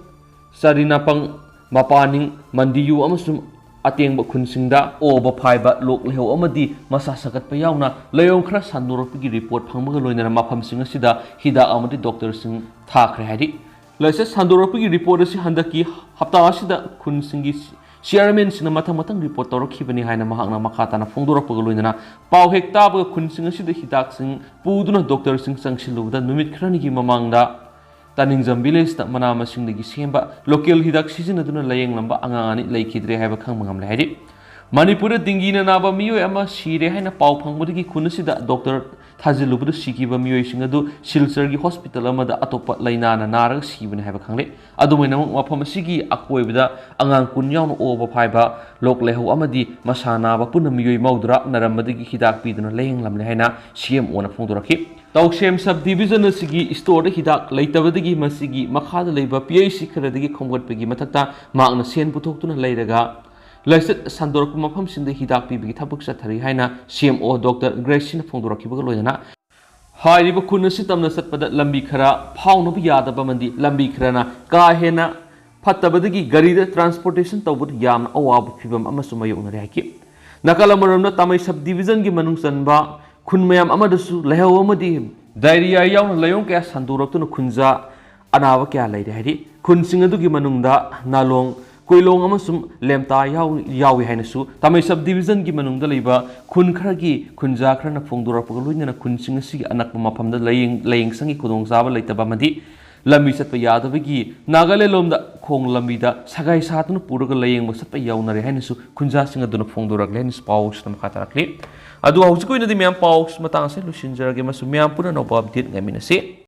ꯆꯥꯔꯤꯅꯥꯄꯪ, ꯃꯄꯥꯅꯤꯡ, ꯃꯟꯗꯤꯌꯨ ꯑꯃꯁꯨꯡ ꯑꯇꯦꯡꯕ ꯈꯨꯟꯁꯤꯡꯗ ꯑꯣꯕ ꯐꯥꯏꯕ, ꯂꯣꯛ ꯂꯩꯍꯧ ꯑꯃꯗꯤ ꯃꯁꯥ ꯁꯥꯒꯠꯄ ꯌꯥꯎꯅ ꯂꯥꯏꯑꯣꯡ ꯈꯔ ꯁꯟꯗꯣꯔꯛꯄꯒꯤ ꯔꯤꯄꯣꯔꯠ ꯐꯪꯕꯒ ꯂꯣꯏꯅꯅ ꯃꯐꯝꯁꯤꯡ ꯑꯁꯤꯗ ꯍꯤꯗꯥꯛ ꯑꯃꯗꯤ ꯗꯣꯛꯇꯔꯁꯤꯡ ꯊꯥꯈ꯭ꯔꯦ ꯍꯥꯏꯔꯤ꯫ ꯂꯥꯏꯆꯠ ꯁꯟꯗꯣꯔꯛꯄꯒꯤ ꯔꯤꯄꯣꯔꯠ ꯑꯁꯤ ꯍꯟꯗꯛꯀꯤ ꯍꯞꯇꯥ ꯑꯁꯤꯗ ꯈꯨꯟꯁꯤꯡꯒꯤ ꯆꯤꯌꯔꯃꯦꯟꯁꯤꯡꯅ ꯃꯊꯪ ꯃꯊꯪ ꯔꯤꯄꯣꯔꯠ ꯇꯧꯔꯛꯈꯤꯕꯅꯤ ꯍꯥꯏꯅ ꯃꯍꯥꯛꯅ ꯃꯈꯥ ꯇꯥꯅ ꯐꯣꯡꯗꯣꯔꯛꯄꯒ ꯂꯣꯏꯅꯅ, ꯄꯥꯎ ꯍꯦꯛ ꯇꯥꯕꯒ ꯈꯨꯟꯁꯤꯡ ꯑꯁꯤꯗ ꯍꯤꯗꯥꯛꯁꯤꯡ ꯄꯨꯗꯨꯅ ꯗꯣꯛꯇꯔꯁꯤꯡ ꯆꯪꯁꯤꯜꯂꯨꯕꯗ, ꯅꯨꯃꯤꯠ ꯈꯔꯅꯤꯒꯤ ꯃꯃꯥꯡꯗ ꯇꯥꯅꯤꯡꯖꯝ ꯚꯤꯂꯦꯖꯇ ꯃꯅꯥ ꯃꯁꯤꯡꯗꯒꯤ ꯁꯦꯝꯕ ꯂꯣꯀꯦꯜ ꯍꯤꯗꯥꯛ ꯁꯤꯖꯤꯟꯅꯗꯨꯅ ꯂꯥꯌꯦꯡꯂꯝꯕ ꯑꯉꯥꯡ ꯑꯅꯤ ꯂꯩꯈꯤꯗ꯭ꯔꯦ ꯍꯥꯏꯕ ꯈꯪꯕ ꯉꯝꯂꯦ ꯍꯥꯏꯔꯤ꯫ ꯃꯅꯤꯄꯨꯔꯗ ꯗꯤꯡꯒꯤꯅ ꯅꯥꯕ ꯃꯤꯑꯣꯏ ꯑꯃ ꯁꯤꯔꯦ ꯍꯥꯏꯅ ꯄꯥꯎ ꯐꯪꯕꯗꯒꯤ ꯈꯨꯟ ꯑꯁꯤꯗ ꯗꯣꯛꯇꯔ ꯊꯥꯖꯤꯜꯂꯨꯕꯗ ꯁꯤꯈꯤꯕ ꯃꯤꯑꯣꯏꯁꯤꯡ ꯑꯗꯨ ꯁꯤꯜꯆꯔꯒꯤ ꯍꯣꯁꯄꯤꯇꯥꯜ ꯑꯃꯗ ꯑꯇꯣꯞꯄ ꯂꯥꯏꯅꯥꯅ ꯅꯥꯔꯒ ꯁꯤꯕꯅꯤ ꯍꯥꯏꯕ ꯈꯪꯂꯦ꯫ ꯑꯗꯨꯃꯥꯏꯅꯃꯛ, ꯃꯐꯝ ꯑꯁꯤꯒꯤ ꯑꯀꯣꯏꯕꯗ ꯑꯉꯥꯡ ꯀꯨꯟ ꯌꯥꯎꯅ ꯑꯣꯕ ꯐꯥꯏꯕ, ꯂꯣꯛ ꯂꯥꯏꯍꯧ ꯑꯃꯗꯤ ꯃꯁꯥ ꯅꯥꯕ ꯄꯨꯟꯅ ꯃꯤꯑꯣꯏ ꯃꯧꯗ꯭ꯔꯥ ꯅꯥꯔꯝꯕꯗꯒꯤ ꯍꯤꯗꯥꯛ ꯄꯤꯗꯨꯅ ꯂꯥꯌꯦꯡꯂꯝꯂꯦ ꯍꯥꯏꯅ C M O ꯅ ꯐꯣꯡꯗꯣꯔꯛꯈꯤ꯫ ꯇꯧꯁꯦꯝ ꯁꯕ ꯗꯤꯕꯤꯖꯟ ꯑꯁꯤꯒꯤ ꯁ꯭ꯇꯣꯔꯗ ꯍꯤꯗꯥꯛ ꯂꯩꯇꯕꯗꯒꯤ ꯃꯁꯤꯒꯤ ꯃꯈꯥꯗ ꯂꯩꯕ P H C ꯈꯔꯗꯒꯤ ꯈꯣꯝꯒꯠꯄꯒꯤ ꯃꯊꯛꯇ ꯃꯍꯥꯛꯅ ꯁꯦꯟ ꯄꯨꯊꯣꯛꯇꯨꯅ ꯂꯩꯔꯒ ꯂꯥꯏꯆꯠ ꯁꯟꯗꯣꯔꯛꯄ ꯃꯐꯝꯁꯤꯡꯗ ꯍꯤꯗꯥꯛ ꯄꯤꯕꯒꯤ ꯊꯕꯛ ꯆꯠꯊꯔꯤ ꯍꯥꯏꯅ C M O ꯗꯣꯛꯇꯔ ꯒ꯭ꯔꯦꯁꯤꯅ ꯐꯣꯡꯗꯣꯔꯛꯈꯤꯕꯒ ꯂꯣꯏꯅꯅ, ꯍꯥꯏꯔꯤꯕ ꯈꯨꯟ ꯑꯁꯤ ꯇꯝꯅ ꯆꯠꯄꯗ ꯂꯝꯕꯤ ꯈꯔ ꯐꯥꯎꯅꯕ ꯌꯥꯗꯕ ꯑꯃꯗꯤ ꯂꯝꯕꯤ ꯈꯔꯅ ꯀꯥ ꯍꯦꯟꯅ ꯐꯠꯇꯕꯗꯒꯤ ꯒꯥꯔꯤꯗ ꯇ꯭ꯔꯥꯟꯁꯄꯣꯔꯇꯦꯁꯟ ꯇꯧꯕꯗ ꯌꯥꯝꯅ ꯑꯋꯥꯕ ꯐꯤꯚꯝ ꯑꯃꯁꯨ ꯃꯥꯌꯣꯛꯅꯔꯦ ꯍꯥꯏꯈꯤ꯫ ꯅꯥꯀꯜ ꯑꯃꯔꯣꯝꯗ, ꯇꯥꯃꯩ ꯁꯕ ꯗꯤꯕꯤꯖꯟꯒꯤ ꯃꯅꯨꯡ ꯆꯟꯕ ꯈꯨꯟ ꯃꯌꯥꯝ ꯑꯃꯗꯁꯨ ꯂꯥꯏꯍꯧ ꯑꯃꯗꯤ ꯗꯥꯏꯔꯤꯌꯥ ꯌꯥꯎꯅ ꯂꯥꯏꯑꯣꯡ ꯀꯌꯥ ꯁꯟꯗꯣꯔꯛꯇꯨꯅ ꯈꯨꯟꯖꯥ ꯑꯅꯥꯕ ꯀꯌꯥ ꯂꯩꯔꯦ ꯍꯥꯏꯔꯤ꯫ ꯈꯨꯟꯁꯤꯡ ꯑꯗꯨꯒꯤ ꯃꯅꯨꯡꯗ ꯅꯥꯂꯣꯡ, ꯀꯣꯏꯂꯣꯡ ꯑꯃꯁꯨꯡ ꯂꯦꯝꯇꯥ ꯌꯥꯎ-, ꯌꯥꯎꯏ ꯍꯥꯏꯅꯁꯨ ꯇꯥꯃꯩ sub division ꯒꯤ ꯃꯅꯨꯡꯗ ꯂꯩꯕ ꯈꯨꯟ ꯈꯔꯒꯤ ꯈꯨꯟꯖꯥ ꯈꯔꯅ ꯐꯣꯡꯗꯣꯔꯛꯄꯒ ꯂꯣꯏꯅꯅ ꯈꯨꯟꯁꯤꯡ ꯑꯁꯤꯒꯤ ꯑꯅꯛꯄ ꯃꯐꯝꯗ ꯂꯥꯏꯌꯦꯡ-, ꯂꯥꯏꯌꯦꯡꯁꯪꯒꯤ ꯈꯨꯗꯣꯡꯆꯥꯕ ꯂꯩꯇꯕ ꯑꯃꯗꯤ ꯂꯝꯕꯤ ꯆꯠꯄ ꯌꯥꯗꯕꯒꯤ ꯅꯥꯒꯥꯂꯦꯟ ꯂꯣꯝꯗ ꯈꯣꯡ ꯂꯝꯕꯤꯗ ꯁꯒꯥꯏ ꯁꯥꯗꯨꯅ ꯄꯨꯔꯒ ꯂꯥꯏꯌꯦꯡꯕ ꯆꯠꯄ ꯌꯥꯎꯅꯔꯦ ꯍꯥꯏꯅꯁꯨ ꯈꯨꯟꯖꯥꯁꯤꯡ ꯑꯗꯨꯅ ꯐꯣꯡꯗꯣꯔꯛꯂꯦ ꯍꯥꯏꯅꯁꯨ ꯄꯥꯎꯁꯤꯅ ꯃꯈꯥ ꯇꯥꯔꯛꯂꯤ꯫ ꯑꯗꯨꯒ ꯍꯧꯖꯤꯛꯀꯤ ꯑꯣꯏꯅꯗꯤ ꯃꯌꯥꯝ ꯄꯥꯎ ꯃꯇꯥꯡ ꯑꯁꯤ ꯂꯣꯏꯁꯤꯟꯖꯔꯒꯦ ꯑꯃꯁꯨꯡ ꯃꯌꯥꯝ ꯄꯨꯟꯅ ꯑꯅꯧꯕ update ꯉꯥꯏꯃꯤꯟꯅꯁꯤ꯫